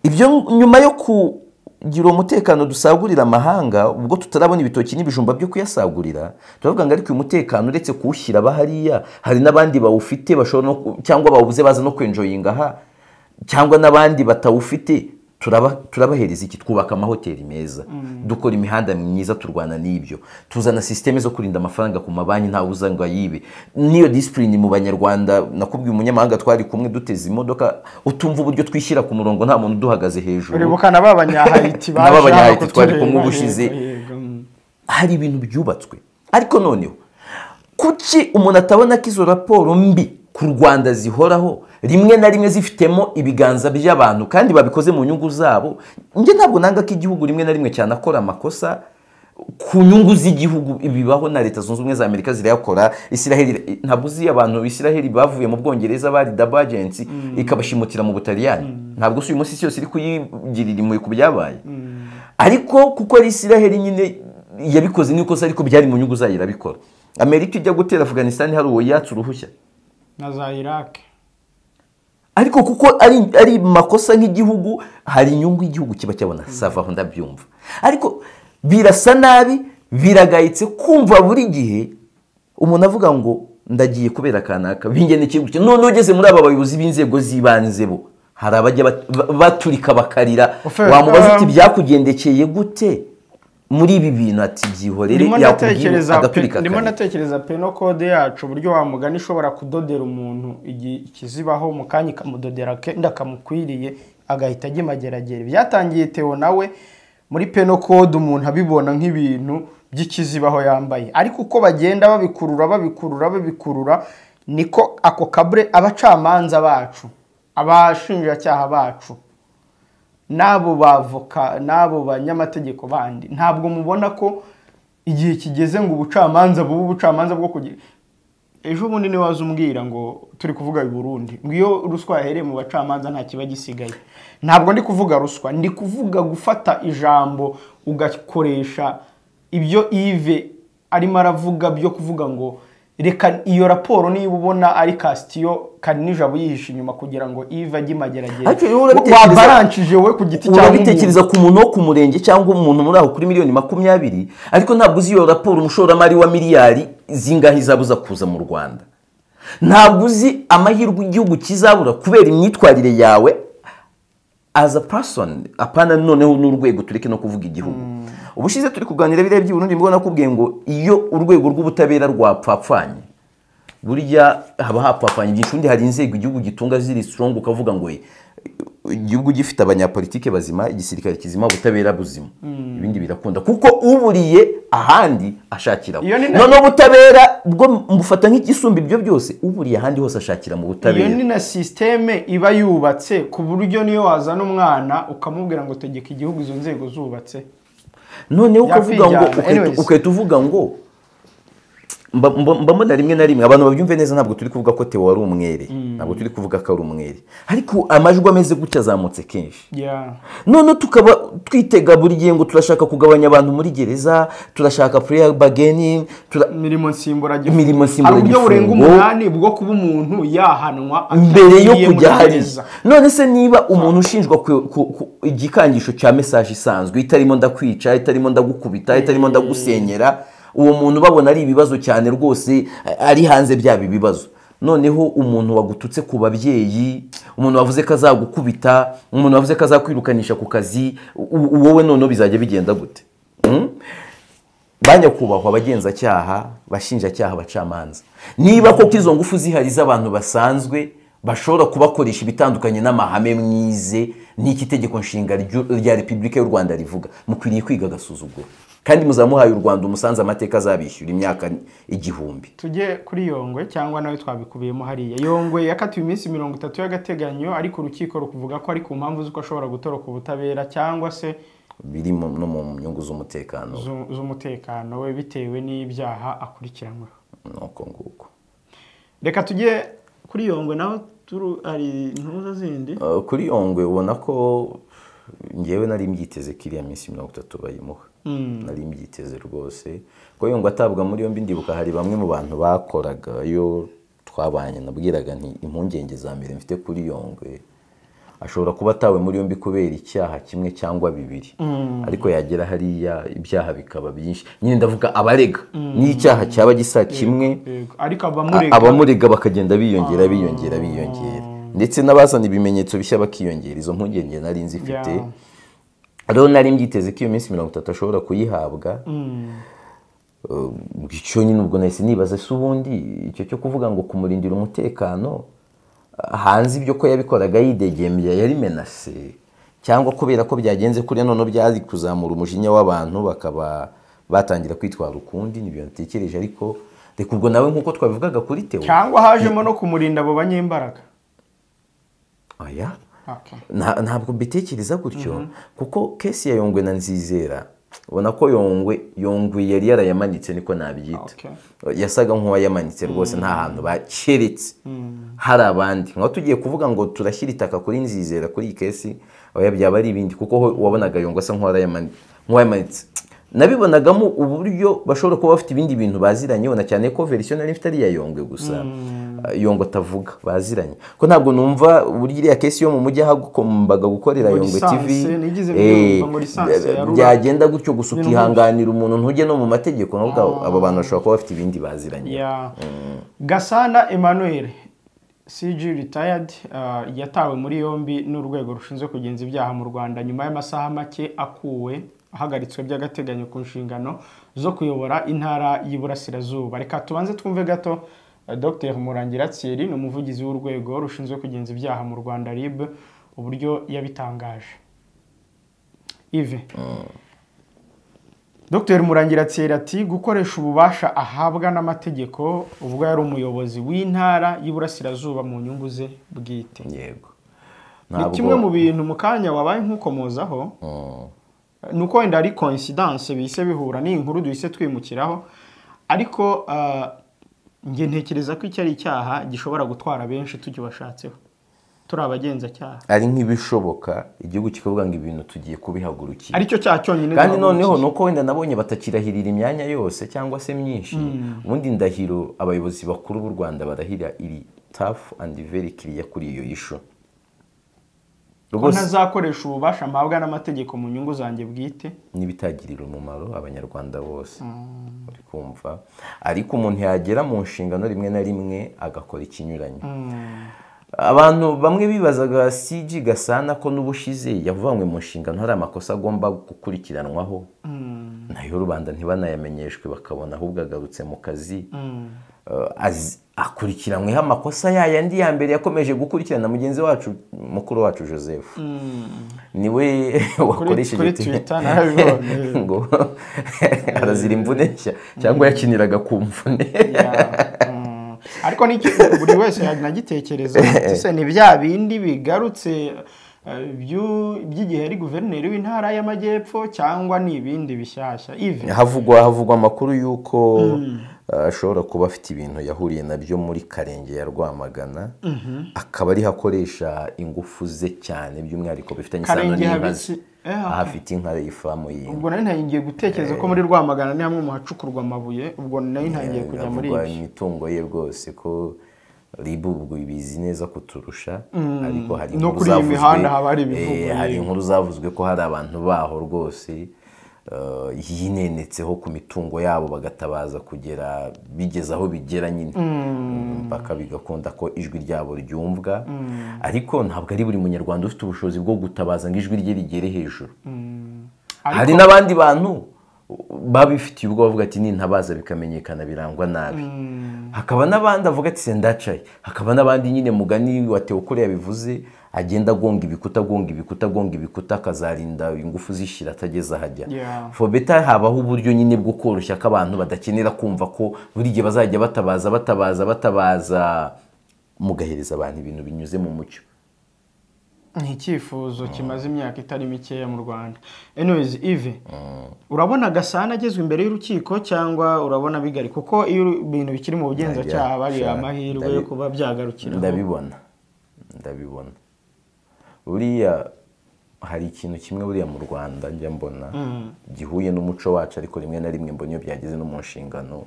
Ibyo nyuma yo kugira umutekano dusagurira amahanga, ubwo tutarabona ibitoki n'ibijumba byo kuyasagurira, turavuga ngo ariko uyu mutekano uretse kuwushyira bahariya, hari n'abandi bawufite bashobora no cyangwa bawubuze baza no kwenjoyinga aha, cyangwa n'abandi batawufite, turabahereza iki? Twubaka amahoteli meza, dukora imihanda myiza, turwana n'ibyo, tuzana systeme zo kurinda amafaranga ku mabanki ntawe uza ngo ayibe. Niyo discipline mu banyarwanda. Nakubwiye umunyamahanga twari kumwe duteze imodoka, utumva uburyo twishyira ku murongo, nta muntu uduhagaze hejuru. Uribuka na b'abanyahayiti baje n'abanyahayiti twari kumwe ubushize. Hari ibintu byubatswe, ariko noneho kuki umuntu atabona ko izo raporo mbi ku Rwanda zihoraho, rimwe na rimwe zifitemo ibiganza by'abantu kandi babikoze mu nyungu zabo? Njye ntabwo nanga ko igihugu rimwe na rimwe cyanakora amakosa ku nyungu z'igihugu, ibibaho na Leta Zunze Ubumwe za Amerika zirayakora. Israel, ntabwo uzi abantu Israel bavuye mu Bwongereza bari double agents ikabashimutira mu Butaliyani. Ntabwo uyu munsi isi yose iri kuyigirira impuhwe ku byabaye, ariko kuko ari Israel nyine yabikoze n'ikosa, ariko byari mu nyungu zayo irabikora. Amerika ijya gutera Afghanistan hari uwo yatse uruhushya na za Iraq, ariko kuko ari makosa nk'igihugu, hari inyungu igihugu kiba cyabona. Savaho ndabyumva, ariko birasa nabi, biragayitse kumva buri gihe umuntu avuga ngo Ndagiye kubera kanaka bingendekeye gutya. None ugeze muri aba bayobozi b'inzego z'ibanze bo hari abajya baturika bakarira, wamubaza uti byakugendekeye gute muri ibi bintu, ati byihorere, yakubwira agaturika. Ndimo natekereza penal code yacu uburyo wamugana ishobora kudodera umuntu ikizibaho mu kanya ikamudodera kenda kamukwiriye agahita ajya imageragere. Byatangiye Theo nawe muri penal code umuntu abibona nk'ibintu by'ikizibaho yambaye, ariko uko bagenda babikurura niko ako kabre abacamanza bacu, abashinjacyaha bacu, n'abo bavoka n'abo banyamategeko bandi, ntabwo mubona ko igihe kigeze ngo ubucamanza bubu ubucamanza bwo kugira. Ejo bundi ni waza umbwira ngo turi kuvuga i Burundi ngo iyo ruswa yahereye mu bacamanza nta kiba gisigaye. Ntabwo ndi kuvuga ruswa, ndi kuvuga gufata ijambo ugakoresha ibyo Yves arimo aravuga byo kuvuga ngo reka iyo raporo niba ubona ari Castillo Karinijabo yihishe inyuma kugira ngo Yves ajye imageragere, wabaranshije we ku giti cyangwa urabitekereza ku muntu wo ku murenge cyangwa umuntu muri aho kuri miliyoni 20, ariko ntabwo uzi iyo raporo umushoramari wa miliyari zingahe izabuza kuza mu Rwanda. Ntabwo uzi amahirwe igihugu kizabura kubera imyitwarire yawe as a person, apana noneho n'urwego, tureke no kuvuga igihugu. Ubushize turi kuganira biriya by'i Burundi, mbona nakubwiye ngo iyo urwego rw'ubutabera rwapfapfanye burya haba hapfapfanye byinshi. Undi hari inzego igihugu gitunga ziri strong, ukavuga ngo igihugu gifite abanyapolitike bazima, igisirikare kizima, ubutabera buzima, ibindi birakunda kuko uburiye ahandi ashakira. None ubutabera bwo mbufata nk'igisumba ibyo byose, uburiye ahandi hose ashakira mu butabera. Iyo ni na systeme iba yubatse ku buryo niyo wazana umwana ukamubwira ngo tegeka igihugu, izo nzego zubatse. None ukavuga ngo ukahita uvuga ngo mbona rimwe na rimwe abantu babyumve neza, ntabwo turi kuvuga ko Theo wari umwere, ntabwo turi kuvuga ko ari umwere, ariko amajwi ameze gutya azamutse kenshi. None tukaba twitega buri gihe ngo turashaka kugabanya abantu muri gereza, turashaka plea bargaining, imirimo nsimburagifungo, hari uburyo burenga 8 bwo kuba umuntu yahanwa mbere yo kujya hariza. None se niba umuntu ushinjwa igikangisho cya message isanzwe itarimo ndakwica, itarimo ndagukubita, itarimo ndagusenyera, uwo muntu babona ari ibibazo cyane rwose ari hanze byaba ibibazo. Noneho umuntu wagututse ku babyeyi, umuntu wavuze ko azagukubita, umuntu wavuze ko azakwirukanisha ku kazi, wowe noneho bizajya bigenda gute? Banyakubahwa abagenzacyaha, bashinjacyaha, abacamanza, niba koko izo ngufu zihari z'abantu basanzwe bashobora kubakoresha ibitandukanye n'amahame mwize n'iki tegeko nshinga rya Repubulika y'u Rwanda rivuga, mukwiriye kwiga agasuzuguro. Kandi muzamuhaye u Rwanda umusanze amateka azabishyura imyaka 1000. Tujye kuri Yongwe cyangwa nawe twabikubiyemo hariya. Yongwe yakatiwe iminsi 30 y'agateganyo, ariko urukiko rukuvuga ko ari ku mpamvu z'uko ashobora gutoroka ubutabera cyangwa se biri no mu nyungu z'umutekano z'umutekano we bitewe n'ibyaha akurikiranyweho. Nuko nguko. Reka tujye kuri Yongwe naho ari ntuza zindi. Kuri Yongwe ubona ko ngewe nari mbyiteze kiriya minsi 30 bayimuha. Nari mbyiteze rwose ko Yongwe atabwa muri yombi. Ndibuka hari bamwe mu bantu bakoraga yo twabanye, nabwiraga nti impungenge za mbere mfite kuri Yongwe ashobora kuba atawe muri yombi kubera icyaha kimwe cyangwa bibiri, ariko yagera hariya ibyaha bikaba byinshi. Nyine ndavuga abarega n'icyaha cyaba gisa kimwe, ariko abamurega bakagenda biyongera biyongera biyongera, ndetse n'abazana ibimenyetso bishya bakiyongera. Izo mpungenge nari nzifite. Rero nari mbyiteze ko iyo minsi 30 ashobora kuyihabwa. Icyo nyine ubwo nahise nibaza se ubundi icyo cyo kuvuga ngo kumurindira umutekano hanze ibyo ko yabikoraga yidegembya yari menase, cyangwa kubera ko byagenze kuri none byari kuzamura umujinya w'abantu bakaba batangira kwitwara ukundi, nibyo natekereje. Ariko reka ubwo nawe nkuko twabivugaga kuri Theo, cyangwa hajemo no kumurinda abo banyembaraga. Oya, ntabwo mbitekereza gutyo, kuko kesi ya Yongwe na Nzizera ubona ko Yongwe yari yarayamanitse, niko nabyita. Yasaga nk'uwayamanitse rwose, nta hantu bakeretse hari abandi. Nka tugiye kuvuga ngo turashyira itaka kuri Nzizera kuri iyi kesi, oya byaba ari ibindi, kuko wabonaga Yongwe asa nk'uwayamanitse. Nabibonagamo uburyo bashobora kuba bafite ibindi bintu baziranye, na cyane ko version nari mfite ari iya Yongwe gusa. Yongwe atavuga baziranye, ko ntabwo numva burya iriya case yo mu mujyi hagombaga gukorera Ngo Yongwe licence, TV, nigeze mbyumva ngo licence ya Rura. byagenda gutyo gusa Ibintu ukihanganira umuntu ntujye no mu mategeko, nubwo abo bantu bashobora kuba bafite ibindi baziranye. Yeah. Gasana Emmanuel, CG retired, yatawe muri yombi n'urwego rushinzwe kugenza ibyaha mu Rwanda nyuma y'amasaha make akuwe ahagaritswe by'agateganyo ku nshingano zo kuyobora intara y'Iburasirazuba. Reka tubanze twumve gato Dr Murangira Thierry, ni umuvugizi w'urwego rushinzwe kugenza ibyaha mu Rwanda RIB, uburyo yabitangaje. Yves. Dr Murangira Thierry ati gukoresha ububasha ahabwa n'amategeko ubwo yari umuyobozi w'intara y'Iburasirazuba mu nyungu ze bwite. Yego. Ni kimwe mu bintu mu kanya wabaye nk'ukomozaho, ni uko wenda ari coincidence bihise bihura n'iyi nkuru duhise twimukiraho, ariko njye ntekereza ko iki ari icyaha gishobora gutwara benshi tukibashatseho turi abagenzacyaha. Ari nk'ibishoboka igihugu kikavuga ngo ibintu tugiye kubihagurukira, aricyo cyaha cyonyine kandi noneho duhagurukiye. Nuko wenda nabonye batakirahirira imyanya yose cyangwa se myinshi. Ubundi indahiro abayobozi bakuru b'u Rwanda barahira iri tough and very clear kuri iyo issue. Ko Rwose ntazakoresha ububasha mpabwa n'amategeko mu nyungu zanjye bwite n'ibitagirira umumaro Abanyarwanda bose, uri kumva? Ariko umuntu yagera mu nshingano rimwe na rimwe agakora ikinyuranyo. Abantu bamwe bibazaga CG Gasana ko n'ubushize yavanywe mu nshingano hari amakosa agomba gukurikiranwaho, nayo rubanda ntibanayamenyeshwe, bakabona ahubwo agarutse mu kazi, akurikiranyweho amakosa yayandi ya mbere yakomeje gukurikirana. Mugenzi wacu, mukuru wacu Joseph, niwe wakoresheje Kuri Twitter narabibonye. Ngo arazira imvune nshya cyangwa yakiniraga ku mvune. Yeah. Ariko n'icyo buri wese yanagitekereza ati se ni bya bindi bigarutse by'igihe ari guverineri w'intara y'Amajyepfo cyangwa ni ibindi bishyashya, Yves? Havugwa amakuru y'uko ashobora kuba afite ibintu yahuriye nabyo muri Karenge ya Rwamagana, akaba ariho akoresha ingufu ze cyane, by'umwihariko bifitanye isano Karenge n'inka habiki ze. Okay. Aho afite inka, ifamu y'inka. Ubwo nari ntangiye gutekereza ko muri Rwamagana ni hamwe mu hacukurwa amabuye, ubwo nari ntangiye kujya muri Havugwa ibyo. imitungo ye rwose, ko RIB ubwo ibizi neza kuturusha, ariko hari No inkuru kuri iyi zavuzwe, mihanda haba hari ibivugwa, hari yego. inkuru zavuzwe ko hari abantu baho rwose yinenetseho ku mitungo yabo, bagatabaza kugera bigeze aho bigera nyine, mpaka bigakunda ko ijwi ryabo ryumvwa. Ariko ntabwo ari buri Munyarwanda ufite ubushobozi bwo gutabaza ngo ijwi rye rigere hejuru. Hari n'abandi bantu babifitiye ubwo bavuga ati nintabaza bikamenyekana birangwa nabi, hakaba n'abandi avuga ati sendacaye, hakaba n'abandi nyine, mugani wa Theo kure yabivuze, agenda agonga ibikuta, agonga ibikuta, agonga ibikuta, akazarinda ingufu zishira atageze ahajya. For better habaho uburyo nyine bwo koroshya ko abantu badakenera kumva ko buri gihe bazajya batabaza, batabaza, batabaza, mugahereza abantu ibintu binyuze mu mucyo. Ni icyifuzo kimaze imyaka itari mikeya mu Rwanda. Anyways, Yves, urabona Gasana agezwe imbere y'urukiko cyangwa urabona bigari? Kuko iyo ibintu bikiri mu bugenzacyaha bari amahirwe yo kuba byagarukira. Ndabibona, ndabibona. Buriya hari ikintu kimwe buriya mu Rwanda njya mbona gihuye n'umuco wacu, ariko rimwe na rimwe mbona iyo byageze no mu nshingano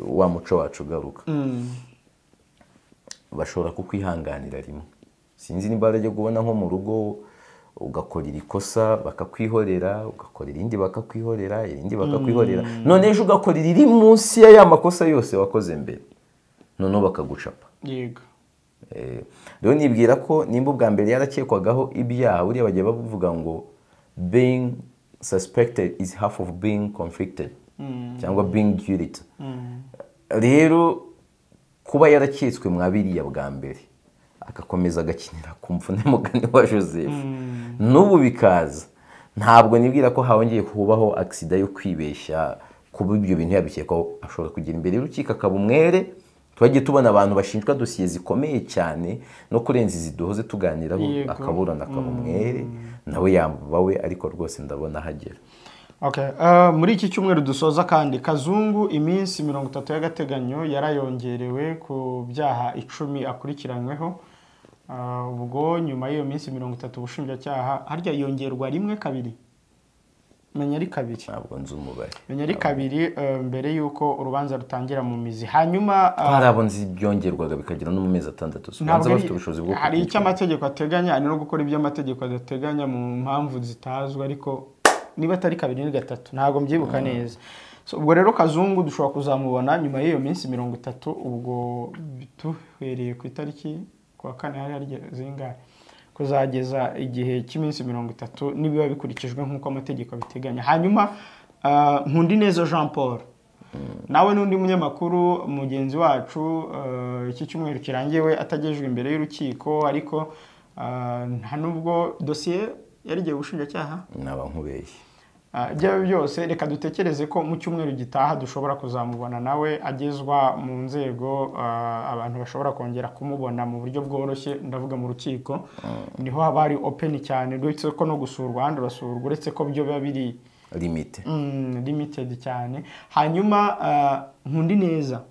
wa muco wacu ugaruka. Bashobora kukwihanganira rimwe, sinzi niba barajya kubona nko mu rugo ugakora iri kosa bakakwihorera, ugakora irindi bakakwihorera, irindi bakakwihorera, none ejo ugakora iriri munsi ya ya makosa yose wakoze mbere, noneho bakagucapa. Rero nibwira ko nimba ubwa mbere yarakekwagaho ibyaha, buriya bagiye bavuga ngo being suspected is half of being convicted cyangwa being guilty. Rero kuba yaraketswe mwa biriya bwa mbere, agakomeza agakinira ku mvune, mugani wa Joseph, n'ubu bikaza, ntabwo nibwira ko hongeye kubaho accident yo kwibeshya. Kuba ibyo bintu yabikekwaho, ashobora kugera imbere y'urukiko akaba umwere. Twagiye tubona abantu bashinjwa dosiye zikomeye cyane no kurenza izi duhoze tuganiraho, akaburana akaba umwere, nawe yaba we, ariko rwose ndabona ahagera. Okay. Muri iki cyumweru dusoza kandi, Kazungu iminsi 30 y'agateganyo yarayongerewe ku byaha 10 akurikiranyweho. Ubwo nyuma y'iyo minsi 30 ubushinjacyaha, harya yongerwa rimwe, kabiri? Menya ari kabiri. Ntabwo nzi umubare. Menya ari kabiri mbere y'uko urubanza rutangira mu mizi. Hanyuma hari abo nzi byongerwaga bikagera no mu mezi 6. Ubanza bafite ubushobozi bwo hari icyo amategeko ateganya, ari no gukora ibyo amategeko adateganya mu mpamvu zitazwi, ariko niba atari kabiri ni gatatu ntabwo mbyibuka neza. So, ubwo rero Kazungu dushobora kuzamubona nyuma y'iyo minsi 30, ubwo duhereye ku itariki kuwa kane hari zingahe kuzageza igihe cy'iminsi 30 nibiba bikurikijwe nk'uko amategeko abiteganya. Hanyuma Nkundineza Jean Paul nawe n'undi munyamakuru mugenzi wacu iki cyumweru kirangiye we atagejwe imbere y'urukiko, ariko nta nubwo dosiye yarigiye ubushinjacyaha. Naba nkubeshye. Ibyo byose reka dutekereze ko mu cyumweru gitaha dushobora kuzamubona nawe agezwa mu nzego, abantu bashobora kongera kumubona mu buryo bworoshye, ndavuga mu rukiko niho haba hari open cyane, uretse ko no gusurwa ahandi urasurwa, uretse ko byo biba biri limited cyane. Hanyuma Nkundineza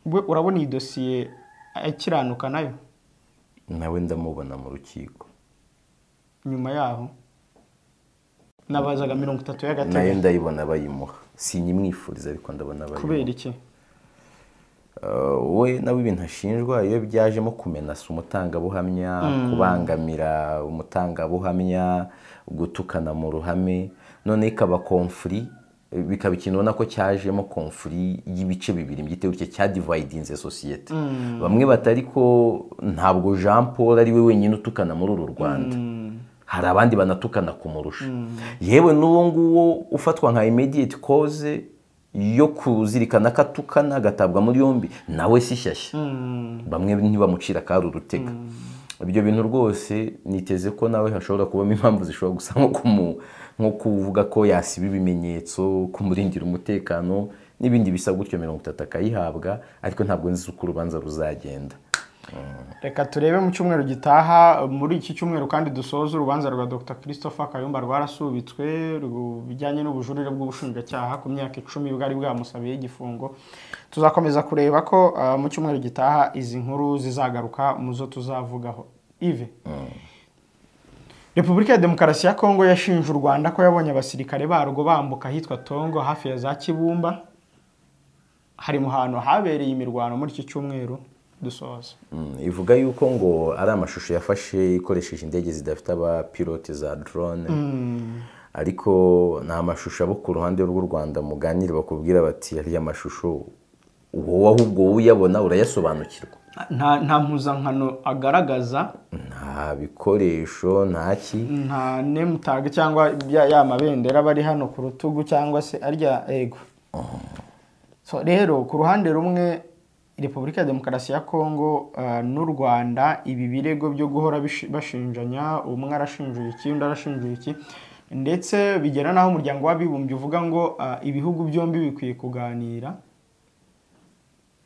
we urabona iyi dosiye akiranuka nayo, nawe ndamubona mu rukiko nyuma yaho nabazaga 30 y'agateganyo, nayo ndayibona bayimuha, sinyimwifuriza ariko ndabona bayimuha. Kubera iki? We nawe ibintu ashinjwa iyo byajemo kumenasa umutangabuhamya, kubangamira umutangabuhamya, gutukana mu ruhame, none ikaba konfuri, bikaba ikintu ubona ko cyajemo konfuri y'ibice bibiri mbyite gutya, cya dividinze societe. Bamwe batari ko ntabwo Jean Paul ari we wenyine utukana muri uru Rwanda, hari abandi banatukana kumurusha. Yewe n'uwo nguwo ufatwa nka immediate cause yo kuzirikana katukana agatabwa muri yombi nawe si shyashya, bamwe ntibamucira kari urutega. Ibyo bintu rwose niteze ko nawe hashobora kubamo impamvu zishobora gusa nko kuvuga ko yasiba ibimenyetso, kumurindira umutekano n'ibindi bisa gutyo, 30 akayihabwa, ariko ntabwo nzi uko urubanza ruzagenda. Reka turebe mu cyumweru gitaha. Muri iki cyumweru kandi dusoza urubanza rwa Dr Christopher Kayumba rwarasubitswe bijyanye n'ubujurire bw'ubushinjacyaha ku myaka 10 bwari bwamusabiye igifungo. Tuzakomeza kureba ko mu cyumweru gitaha izi nkuru zizagaruka muzo tuzavugaho. Yves, Repubulika ya Demokarasi ya Kongo yashinje u Rwanda ko yabonye abasirikare barwo bambuka ahitwa Tongo hafi ya za Kibumba, hari mu hantu habereye imirwano muri iki cyumweru dusoza. Ivuga yuko ngo ari amashusho yafashe ikoresheje indege zidafite abapilote za drone, ariko ni amashusho abo ku ruhande rw'u Rwanda muganira bakubwira bati ariya mashusho wowe ahubwo uyabona urayasobanukirwa, nta mpuzankano agaragaza, nta bikoresho, nta ki, nta name tag cyangwa ya mabendera bari hano ku rutugu cyangwa se arya ego. So rero ku ruhande rumwe Repubulika ya Demokarasi ya Kongo n'u Rwanda ibi birego byo guhora bashinjanya, umwe arashinjuye iki undi arashinjuye iki, ndetse bigera naho umuryango w'abibumbye uvuga ngo ibihugu byombi bikwiye kuganira.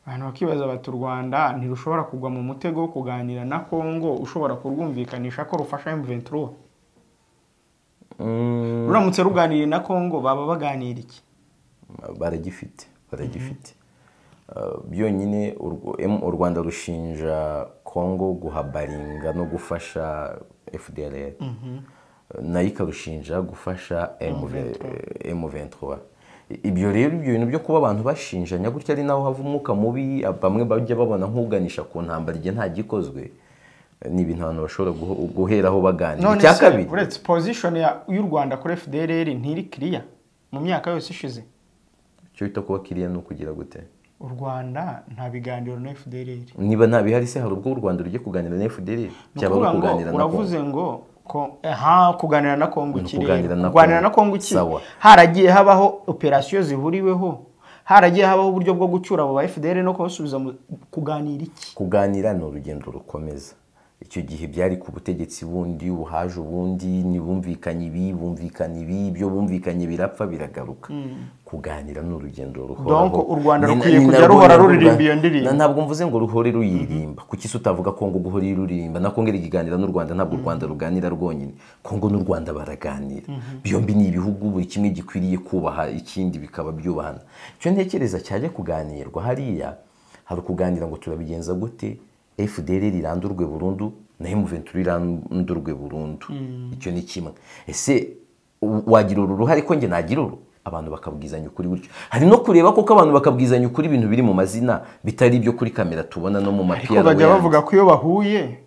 Abantu bakibaza bati u Rwanda ntirushobora kugwa mu mutego wo kuganira na Kongo ushobora kurwumvikanisha ko rufasha M23. Ruramutse ruganiriye na Kongo baba baganira iki? Baragifite. Byonyine u Rwanda rushinja Kongo guhabaringa no gufasha FDLR, nayo ikarushinja gufasha M23. Ibyo rero ibyo bintu byo kuba abantu bashinjanya gutya ari naho hava umwuka mubi, bamwe bajya babona nk'uganisha ku ntambara igihe nta gikozwe, ni ibintu abantu bashobora guheraho baganira. Icya kabiri, uretse position y'u Rwanda kuri FDLR ntiri clear mu myaka yose ishize. Icyo bita kuba clear ni ukugira gute? U Rwanda nta biganiro na FDLR. Niba nta bihari se hari ubwo u Rwanda rugiye kuganira na FDLR? Cyaba kuganira na Kongo. Uravuze ngo kuganira na Kongo iki? Kuganira na Kongo iki? Haragiye habaho operation zihuriweho, haragiye habaho uburyo bwo gucyura abo ba FDLR no kubasubiza. Kuganira iki? Kuganira ni urugendo rukomeza. Icyo gihe byari ku butegetsi bundi, uhaje ubundi, ntibumvikanye ibi, bumvikanye ibi, ibyo bumvikanye birapfa biragaruka. Kuganira ni urugendo ruhoraho. Donc u Rwanda rukwiye kujya ruhora ruririmba iyo ndirimbo. Ntabwo mvuze ngo ruhore ruyirimba. Kuki se utavuga Kongo guhora ruririmba? Na Kongo iganira n'u Rwanda, ntabwo u Rwanda ruganira rwonyine. Kongo n'u Rwanda baraganira. Byombi ni ibihugu buri kimwe gikwiriye kubaha ikindi bikaba byubahana. Icyo ntekereza cyajya kuganirwa hariya, hari kuganira ngo turabigenza gute FDLR irandurwe burundu na M23 irandurwe burundu. Icyo ni kimwe. Ese Wagira uru ruhare ko njye nagira uru, abantu bakabwizanya ukuri gutyo. Hari no kureba koko abantu bakabwizanya ukuri ibintu biri mu mazina bitari ibyo kuri kamera tubona no mu mapiyano. Ariko bajya bavuga ko iyo bahuye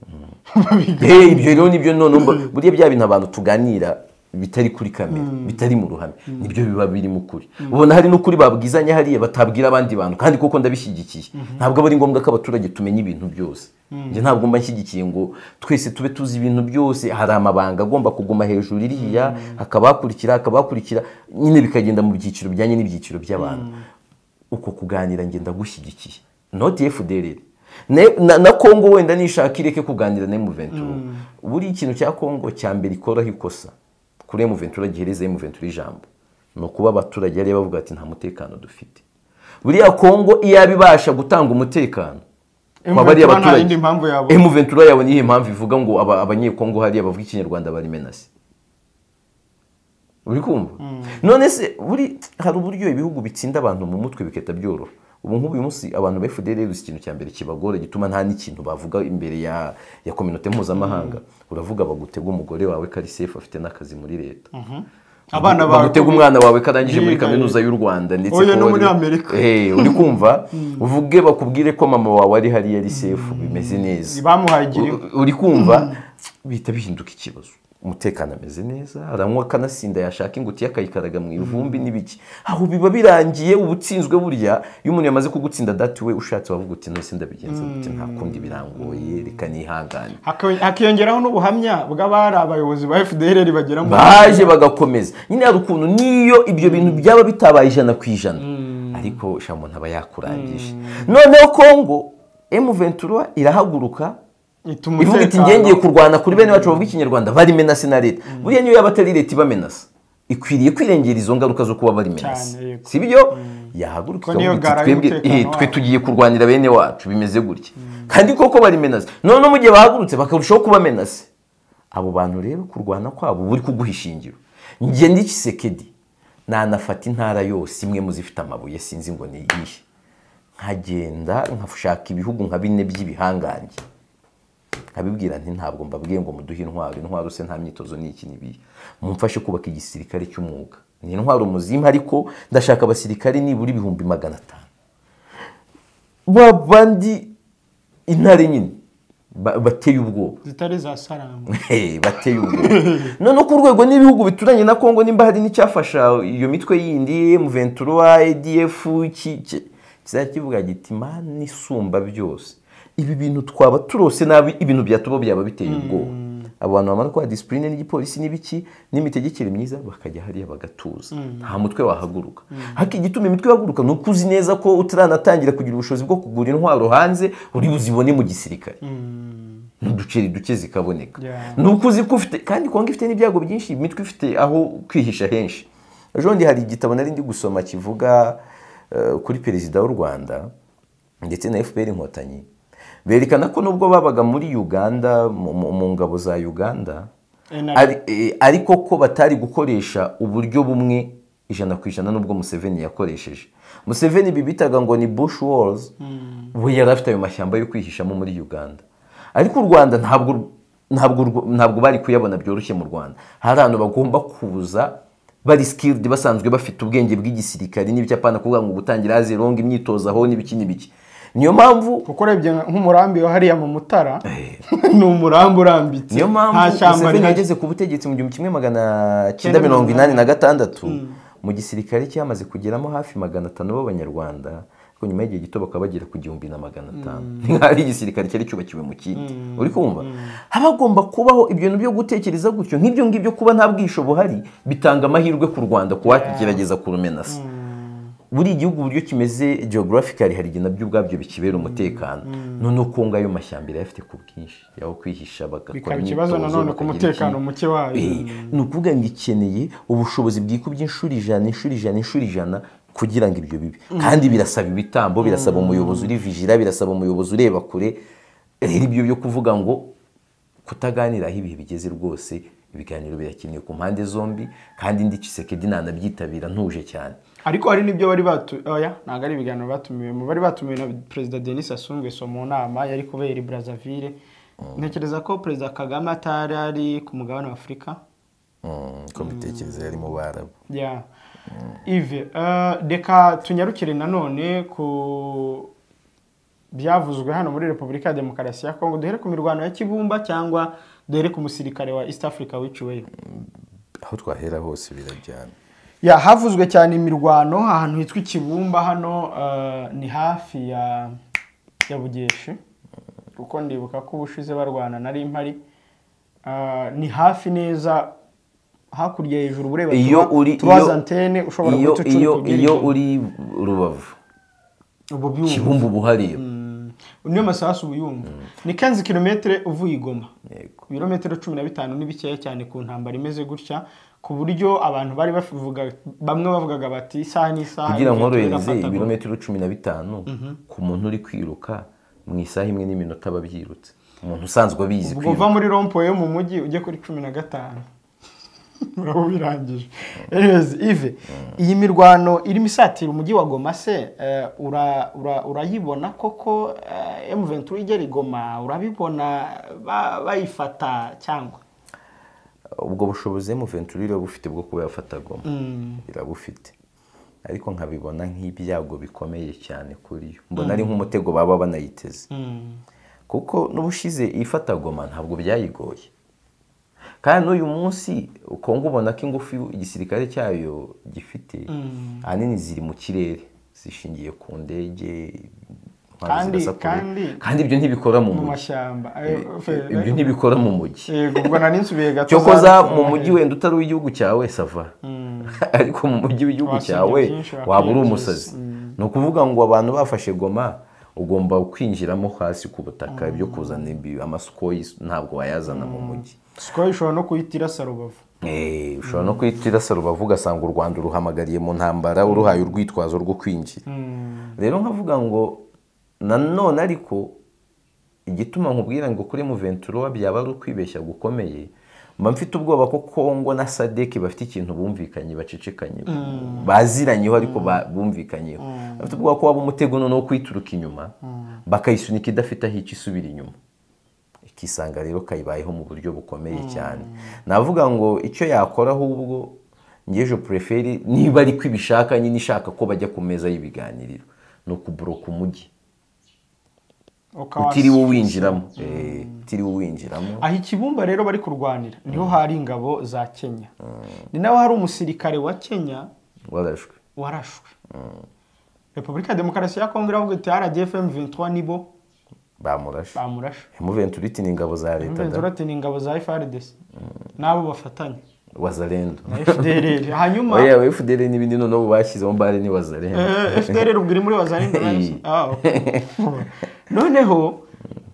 ibyo rero nibyo none buriya bya bintu abantu tuganira bitari kuri kamera bitari mu ruhame nibyo biba biri mu kuri. Ubona hari n'ukuri babwizanya hariya batabwira abandi bantu, kandi koko ndabishyigikiye. Ntabwo aba ari ngombwa ko abaturage tumenya ibintu byose. Njye ntabwo mba nshyigikiye ngo twese tube tuzi ibintu byose. Hari amabanga agomba kuguma hejuru iriya, akabakurikira akabakurikira nyine, bikagenda mu byiciro bijyanye n'ibyiciro by'abantu. Uko kuganira ngenda gushyigikiye. Not FDLR na Kongo wenda nishaka ireke kuganira na M23. Buri ikintu cya Kongo cya mbere ikoraho ikosa kuri M23 gihereza M23 ijambo no kuba abaturage yari bavuga ati nta mutekano dufite. Buriya Kongo iyabibasha gutanga umutekano bariya abaturage M23 yabonye iyihe mpamvu ivuga ngo abanyekongo hariya bavuga ikinyarwanda bari menasi? Uri kumva? None se buri hari uburyo ibihugu bitsinda abantu mu mutwe biketa byoroha. Ubu nk'ubu uyu munsi abantu ba FDLR ikintu cya mbere kibagora gituma nta n'ikintu bavuga imbere ya communauté mpuzamahanga. Uravuga bagutega umugore wawe kari safe afite n'akazi muri leta. Abana bawe bagutega umwana wawe karangije muri kaminuza y'u Rwanda ndetse ko no muri Amerika. Uri kumva? Uvuge bakubwire ko mama wawe ari hariya ari safe bimeze neza. Bamuhaye. Uri kumva? Bihita bihinduka ikibazo. Umutekano ameze neza, aranywa akanasinda, yashaka ingutiya akayikaraga mu ivumbi n'ibiki. Aho biba birangiye ubutsinzwe. Burya iyo umuntu yamaze kugutsinda dati we ushatse wavuga uti none ndabigenza gute, nta kundi birangoye reka nihangane. Hakiyongeraho n'ubuhamya bw'abari abayobozi ba FDLR bagera mu baje bagakomeza nyine. Hari ukuntu niyo ibyo bintu byaba bitabaye 100% ariko shamo ntaba yakurangije. Noneho Kongo M23 irahaguruka ivuga iti ngiye kurwana kuri bene bacu bavuga ikinyarwanda bari menase na leta. Buriya niyo yaba atari leta iba menase ikwiriye kwirengera izo ngaruka zo kuba bari menase, si byo? Yahaguruka ikavuga iti twe tugiye kurwanira bene wacu bimeze gutya, kandi koko bari menase. None mu gihe bahagurutse bakarushaho kuba menase, abo bantu rero kurwana kwabo buri kuguha ishingiro. Njye ndi Tshisekedi nanafata intara yose imwe muzifite amabuye sinzi ngo ni iyihe, nkagenda nkashaka ibihugu nka bine by'ibihangange nkabibwira nti ntabwo mbabwiye ngo muduhe intwaro, intwaro se nta myitozo n'iki nibiye, mumfashe kubaka igisirikare cy'umwuga. Ni intwaro muzima ariko ndashaka abasirikare nibura 500,000 babandi intare nyine bateye ubwoba zitari za Sarangwa. Bateye ubwoba. None ku rwego n'ibihugu bituranye na Kongo nimba hari n'icyafasha iyo mitwe yindi M23 ADF kizakivuga giti Mana isumba byose, ibi bintu twaba turose nabi, ibintu byatuba byaba biteye ubwoba. Abantu bamara kwa discipline n'igipolisi n'ibiki n'imitegekere myiza bakajya hariya bagatuza, nta mutwe wahaguruka. Haki igituma imitwe yahaguruka nuko uzi neza ko utaranatangira kugira ubushobozi bwo kugura intwaro hanze uri buzibone mu gisirikare n'uduceri duke zikaboneka. Nuko uzi ko ufite, kandi Kongo ifite n'ibyago byinshi, imitwe ifite aho kwihisha henshi. Ejo ndi hari igitabo nari ndi gusoma kivuga kuri perezida w'u Rwanda ndetse na FPR Inkotanyi, berekana ko nubwo babaga muri Uganda mu ngabo za Uganda ariko ko batari gukoresha uburyo bumwe 100% nubwo Museveni yakoresheje. Museveni bibitaga ngo ni Bush Wars, we yari afite ayo mashyamba yo kwihishamo muri Uganda, ariko u Rwanda ntabwo bari kuyabona byoroshye. Mu Rwanda hari abantu bagomba kuza bari skilled, basanzwe bafite ubwenge bw'igisirikare n'ibyapana kuvuga ngo gutangira azironga imyitozo aho n'ibiki n'ibiki. Niyo mpamvu kuko urebye nk'umurambi wa hariya mu Mutara ni umurambi urambitse. Niyo mpamvu Museveni yageze ku butegetsi mu 1986 mu gisirikare cyamaze kugeramo hafi 500 b'abanyarwanda, ariko nyuma y'igihe gito bakaba bagera ku 1500. Nk'ari igisirikare cyari cyubakiwe mu kindi. Uri kumva? Habagomba kubaho ibyo byo gutekereza gutyo, nk'ibyo ngibyo kuba nta bwisho buhari bitanga amahirwe ku Rwanda kuwagerageza kurumenasa. Buri igihugu uburyo kimeze geographically hari igihe nabyo ubwabyo bikibera umutekano. None Kongo ayo mashyambere afite ku bwinshi yaho kwihisha bagakora ikibazo nanone ku mutekano muke wayo. Ni ukuvuga ngo ikeneye ubushobozi bwikubye inshuro 100 inshuro 100 inshuro 100 kugira ngo ibyo bibe. Kandi birasaba ibitambo, birasaba umuyobozi uri vigila, birasaba umuyobozi ureba kure. Rero ibyo byo kuvuga ngo kutaganira aho ibihe bigeze rwose, ibiganiro birakenewe ku mpande zombi, kandi ndi Tshisekedi nanabyitabira ntuje cyane. Ariko hari nibyo bari oya ntabwo ari ibiganiro batumiwe mu bari batumiwe na Perezida Denis Sassou Nguesso mu nama yari kubera i Brazzaville. Ntekereza ko Perezida Kagame atari ari ku mugabane wa Afurika. Ko mbitekereza yari mu Barabu. Yeah. Yves, reka tunyarukire nanone ku byavuzwe hano muri Repubulika ya Demokarasi ya Kongo. Duhere ku mirwano ya Kibumba cyangwa duhere ku musirikare wa East Africa wiciweyo? Aho twahera hose birajyana. Ya, havuzwe cyane imirwano ahantu hitwa Kibumba hano, ni hafi ya Bugeshi, kuko ndibuka ko ubushize barwana nari mpari. Ni hafi neza hakurya hejuru ureba tubaza antene ushobora gutucura. Iyo uri Rubavu Kibumba buhariye niyo masasu ubuyumva. Ni 15 km uvuye Igoma. Yego. Ibirometero 15 ni bikeya cyane ku ntambara imeze gutya, ku buryo abantu bari bavuga, bamwe bavugaga bati isaha n'isaha. Kugira nkorohereze ibirometero 15 ku muntu uri kwiruka mu isaha imwe n'iminota babyirutse. Umuntu usanzwe abizi kwiruka. Ubwo uva muri rompo yo mu mujyi ujye kuri 15. Murabo birangije. Anyways, Yves, iyi mirwano irimo isatira umujyi wa Goma se urayibona koko M23 igera Goma, urabibona bayifata cyangwa? Ubwo bushobozi M23 irabufite bwo kuba yafata Goma. Irabufite. Ariko nkabibona nk'ibyago bikomeye cyane kuri yo. Mbona ari nk'umutego baba banayiteze. Kuko n'ubushize ifata Goma ntabwo byayigoye. Kandi n'uyu munsi Kongo ubona ko ingufu igisirikare cyayo gifite ahanini ziri mu kirere, zishingiye ku ndege, kandi ibyo ntibikora mu mashyamba. Ibyo ntibikora mu mujyi. Yego, ubwo nari nsubiye gato. Cyokoza mu mujyi wenda utari uw'igihugu cyawe sava, ariko mu mujyi w'igihugu cyawe waba uri umusazi. Ni ukuvuga ngo abantu bafashe Goma ugomba kwinjiramo hasi ku butaka, ibyo kuzana amasukoyi ntabwo wayazana mu mujyi. Sukoyi ushobora no kuyitira Rubavu. Ushobora no kuyitira Rubavu ugasanga u Rwanda uruhamagariye mu ntambara, uruhaye urwitwazo rwo kwinjira. Rero nkavuga ngo nanone ariko igituma nkubwira ngo kuri M23 byaba ari ukwibeshya gukomeye, mba mfite ubwoba ko Kongo na SADC bafite ikintu bumvikanye bacecekanye, baziranyeho ariko bumvikanyeho. Bafite ubwoba ko waba umutego noneho kwituruka inyuma, bakayisunika idafite aho isubira inyuma, ikisanga rero kayibayeho mu buryo bukomeye cyane. Navuga ngo icyo yakora ahubwo ngejo preferi niba ari kwibishaka nyine ishaka ko bajya ku meza y'ibiganiriro, no kubroka umujyi utiriwe winjiramo. Utiriwe winjiramo. Aho Ikibumba rero bari kurwanira niho hari ingabo za Kenya. Ni naho hari umusirikare wa Kenya warashwe. Repubulika ya Demokarasi ya Kongo iravuga iti RDF M23 nibo bamurashe. M23 ni ingabo za leta. M23 ni ingabo za FARDC. Nabo bafatanye. Wazalendo. Na FDLR. Hanyuma oya FDLR n'ibindi noneho bashyizemo bare ni Wazalendo. FDLR ubwo iri muri Wazalendo. Noneho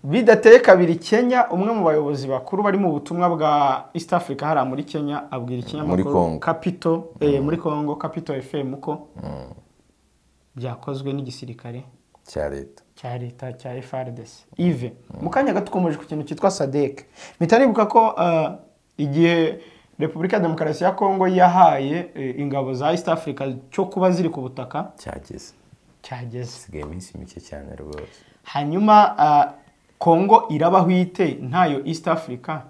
bidateye kabiri Kenya, umwe mu bayobozi bakuru bari mu butumwa bwa East Africa hara muri Kenya abwira ikinyamakuru Capital muri Kongo Capital FM ko byakozwe n'igisirikare cya leta cya FARDC. Yves, mu kanya gato ukomeje ku kintu cyitwa SADC. Mpita nibuka ko igihe Repubulika ya Demokarasi ya Kongo yahaye ingabo za East Africa cyo kuba ziri ku butaka cyageze. Sigaye iminsi mike cyane rwose. Hanyuma Kongo irabaho ite ntayo East Africa,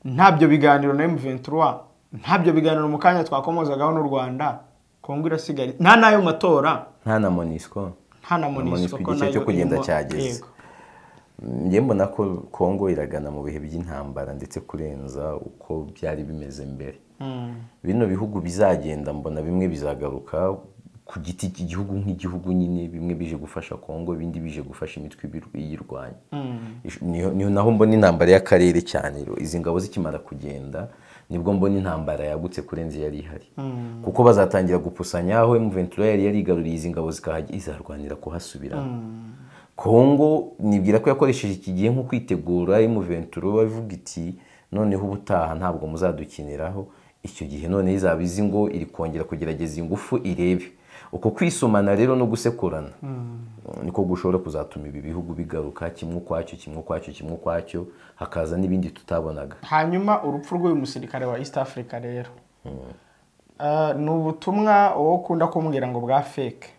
ntabyo biganiro na M23, ntabyo biganiro mu kanya twakomozagaho n'u Rwanda. Kongo irasigara nta nayo matora, nta na MONUSCO, igihe cyo kugenda cyageze. Njye mbona ko Kongo iragana mu bihe by'intambara ndetse kurenza uko byari bimeze mbere. Bino bihugu bizagenda mbona bimwe bizagaruka ku giti cy'igihugu nk'igihugu nyine, bimwe bije gufasha Kongo, ibindi bije gufasha imitwe iyirwanya. Niho naho mbona intambara y'akarere cyane. Izi ngabo zikimara kugenda nibwo mbona intambara yagutse kurenza yari ihari. Kuko bazatangira gupusanya aho M23 yari yarigaruriye izi ngabo zikahajya izarwanira kuhasubira. Kongo nibwira ko yakoresheje iki gihe nko kwitegura M23 bavuga iti noneho ubutaha ntabwo muzadukiniraho. Icyo gihe none izaba izi ngo iri kongera kugerageza ingufu irebe. Uko kwisomana rero no gusekurana niko gushobora kuzatuma ibi bihugu bigaruka kimwe kwacyo kimwe kwacyo kimwe kwacyo, hakaza n'ibindi tutabonaga. Hanyuma urupfu rw'uyu musirikare wa East Africa rero ni ubutumwa wowe ukunda kumbwira ngo bwa fake,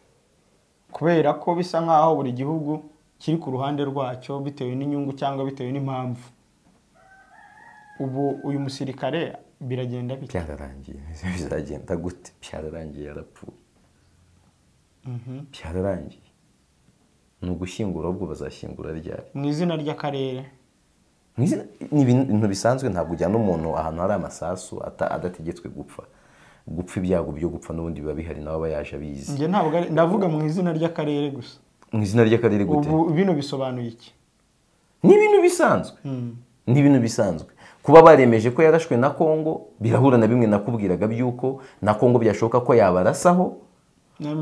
kubera ko bisa nkaho buri gihugu kiri ku ruhande rwacyo bitewe n'inyungu cyangwa bitewe n'impamvu. Ubu uyu musirikare biragenda bite? Byararangiye, bizagenda gute? Byararangiye, yarapfuye. Byararangiye. Ni ugushyingura, ahubwo bazashyingura ryari? Mu izina ry'akarere. Ni ibintu bisanzwe, ntabwo ujyana umuntu ahantu hari amasasu adategetswe gupfa. Gupfa, ibyago byo gupfa n'ubundi biba bihari, nawe aba yaje abizi. Njye ntabwo ndavuga mu izina ry'akarere gusa. Mu izina ry'akarere gute? Ubu bino bisobanuye iki? Ni ibintu bisanzwe. Ni ibintu bisanzwe. Kuba baremeje ko yarashwe na Kongo birahura na bimwe nakubwiraga by'uko na Kongo byashoboka ko yabarasaho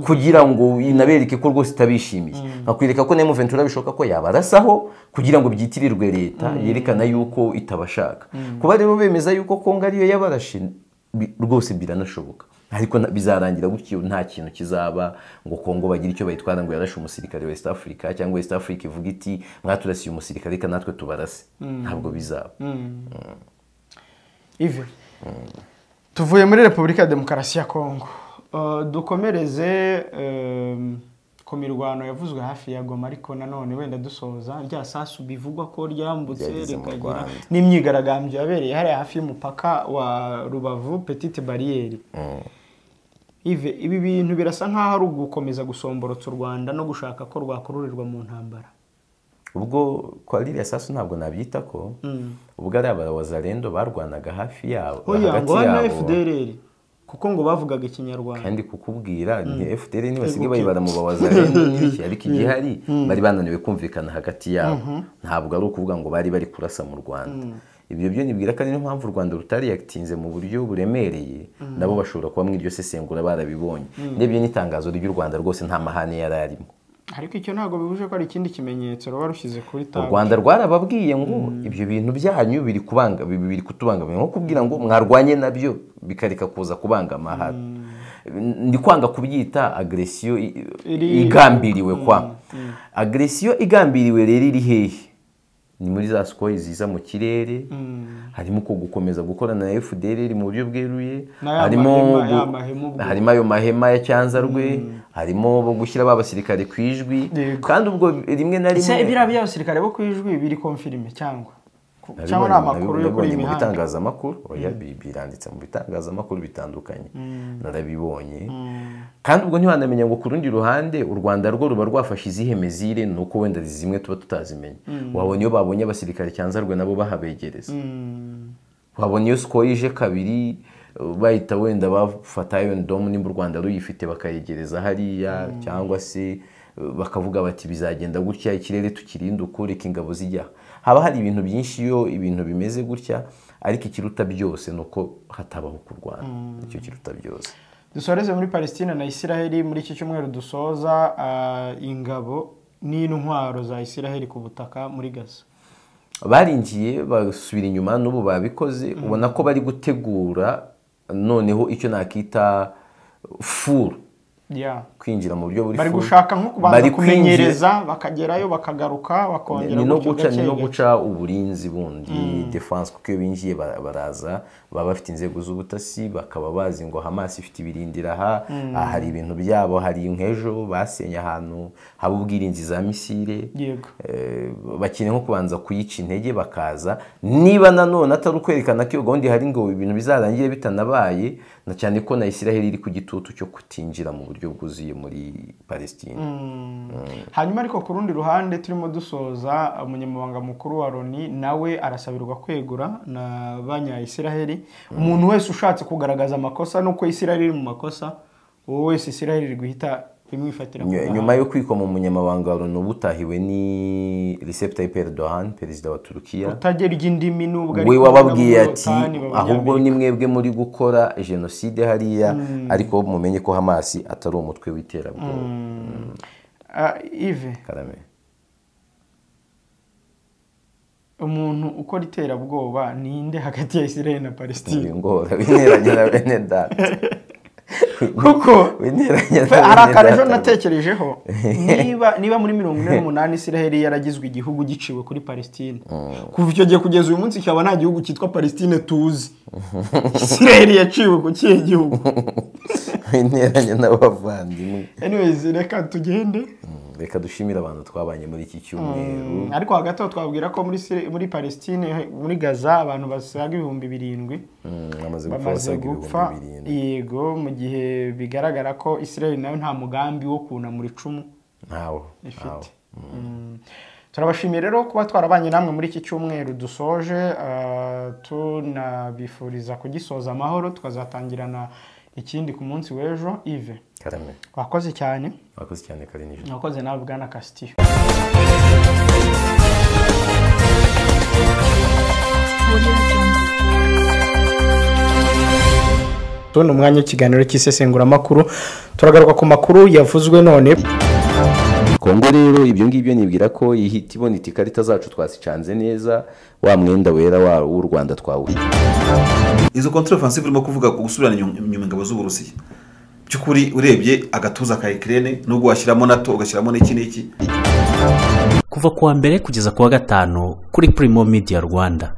kugira ngo inabereke ko rwose itabishimiye. Nkakwereka ko na M23 bishoboka ko yabarasaho kugira ngo byitirirwe leta yerekana yuko itabashaka. Kuba rero bemeza yuko Kongo ariyo yabarashe rwose biranashoboka. Ariko bizarangira gutyo, nta kintu kizaba ngo Kongo bagire icyo bayitwara ngo yarashe umusirikare wa West Africa, cyangwa West Africa ivuga iti mwaturasiye umusirikare reka natwe tubarase. Ntabwo bizaba. Yves, tuvuye muri Repubulika ya Demokarasi ya Kongo, dukomereze ku mirwano yavuzwe hafi ya Goma, ariko nanone wenda dusoza rya sasu bivugwa ko ryambutse rikagira n'imyigaragambyo yabereye hariya hafi y'umupaka wa Rubavu, Petite Barriere. Yves, ibi bintu birasa nkaho ari ugukomeza gusomborotsa u Rwanda no gushaka ko rwakururirwa mu ntambara. Ubwo kwa ririya sasu ntabwo nabyita ko ubwo ari abawazalendo barwanaga hafi yabo, hagati yabo FDLR, kuko ngo bavugaga ikinyarwanda. Kandi kukubwira ni FDLR ntibasigaye bayibara mu bawazalendo n'ibiki, ariko igihari bari bananiwe kumvikana hagati yabo. Ntabwo ari ukuvuga ngo bari bari kurasa mu Rwanda. Ibyo byo nibwira kandi niyo mpamvu u Rwanda rutari yakitinze mu buryo buremereye, nabo bashobora kuba mu iryo sesengura barabibonye. Ndebye n'itangazo ry'u Rwanda rwose nta mahane yari arimo. Ariko icyo ntabwo bibuje ko ari ikindi kimenyetso ruba rushyize kuri table. U Rwanda rwarababwiye ngo ibyo bintu byanyu biri kubanga, biri kutubangamira, nko kubwira ngo mwarwanye nabyo bikareka kuza kubangama hano. Ndi kwanga kubyita agression igambiriwe kwa. Agression igambiriwe rero iri hehe? Ni muri za Sukhoi ziza mu kirere, harimo ko gukomeza gukorana na FDLR mu buryo bweruye, harimo ayo mahema ya Cyanzarwe, harimo bo gushyira babasirikare ku ijwi, kandi ubwo rimwe na rimwe ese biriya by'abasirikare bo ku ijwi biri confirme cyangwa na amakuru yo kuri imihanda bitangazamakuru? Oya, biranditse mu bitangazamakuru bitandukanye, narabibonye. Kandi ubwo ntiwanamenya ngo ku rundi ruhande u Rwanda rwo ruba rwafashe izihe mezire, nuko wenda zimwe tuba tutazimenya. Wabonye iyo babonye abasirikare Cyanzarwe nabo bahabegereza. Wabonye iyo Sukhoi ije kabiri bahita wenda bafata Iron Dome nimba u Rwanda ruyifite bakayegereza hariya, cyangwa se bakavuga bati bizagenda gutya, ikirere tukirinde uko, reka ingabo zijya. Haba hari ibintu byinshi iyo ibintu bimeze gutya, ariko ikiruta byose nuko hatabaho kurwana. Icyo kiruta byose. Dusoreze muri Palestine na Isiraheli. Muri iki cyumweru dusoza ingabo n'intwaro za Isiraheli ku butaka muri Gaza. Barinjiye basubira inyuma, n'ubu babikoze. Ubona ko bari gutegura noneho icyo nakita furu. Kwinjira mu buryo buri bari gushaka nko kubanza kumenyereza bakagerayo bakagaruka bakongera gutyo, no guca uburinzi bundi defense, kuko iyo binjiye baraza baba bafite inzego z'ubutasi, bakaba bazi ngo Hamas ifite ibirindira aha, hari ibintu byabo, hari inkejo basenye ahantu haba ubwirinzi za misile. Bakeneye nko kubanza kuyica intege bakaza, niba nanone atari ukwerekana ko iyo gahunda ihari ngo ibintu bizarangire bitanabaye, na cyane ko na Isiraheli iri ku gitutu cyo kutinjira mu buryo bwuzuye muri Palestine. Hanyuma ariko ku rundi ruhande turimo dusoza, umunyamabanga mukuru wa Loni nawe arasabirwa kwegura na banya Isiraheli. Umuntu wese ushatse kugaragaza amakosa nuko Isiraheli iri mu makosa, uwo wese Isiraheli iri guhita imwifatira. Nyuma yo kwikoma umunyamabanga wa Loni ubutahiwe ni Recep Tayyip Erdogan, perezida wa Turukiya, utagerya indimi nubwo we wababwiye ati ahubwo ni mwebwe muri gukora jenoside hariya, ariko mumenye ko Hamas atari umutwe w'iterabwoba. Yves Karame, umuntu ukora iterabwoba ninde hagati ya Israel na Palestine? Ngora bineranye na bene data. Kuko hari akantu natekerejeho, niba muri 48 Israel yaragizwe igihugu giciwe kuri Palestine, kuva icyo gihe kugeza uyu munsi cyaba nta gihugu cyitwa Palestine tuzi. Israel yaciwe ku kihe gihugu? Wineranye n'abavandimwe. Anyways, reka tugende. Reka dushimire abantu twabanye muri iki cyumweru. Ariko hagati aho twabwira ko muri Palestine, muri Gaza, abantu basaga 7,000 bamaze gupfa. Yego, mu gihe bigaragara ko Israel nayo nta mugambi wo kunamura icumu ntawo ifite. Turabashimiye rero kuba twarabanye namwe muri iki cyumweru dusoje, tunabifuriza kugisoza amahoro, tukazatangirana ikindi ku munsi w'ejo. Yves, Karame, wakoze cyane. Wakoze cyane Karinijabo. Wakoze nawe Bwana Castillo. Tubona umwanya w'ikiganiro cy'isesenguramakuru, turagaruka ku makuru yavuzwe none. Kongo rero ibyo ngibyo nibwira ko ihita ibona iti ikarita zacu twasicanze neza, wa mwenda wera w'u Rwanda twawuye. Izo contre offensive urimo kuvuga ku gusubirana inyuma ingabo z'Uburusiya, by'ukuri urebye agatuza ka Ukraine, nubwo washyiramo NATO ugashyiramo n'iki n'iki. Kuva kuwa mbere kugeza kuwa gatanu kuri Primo Media Rwanda.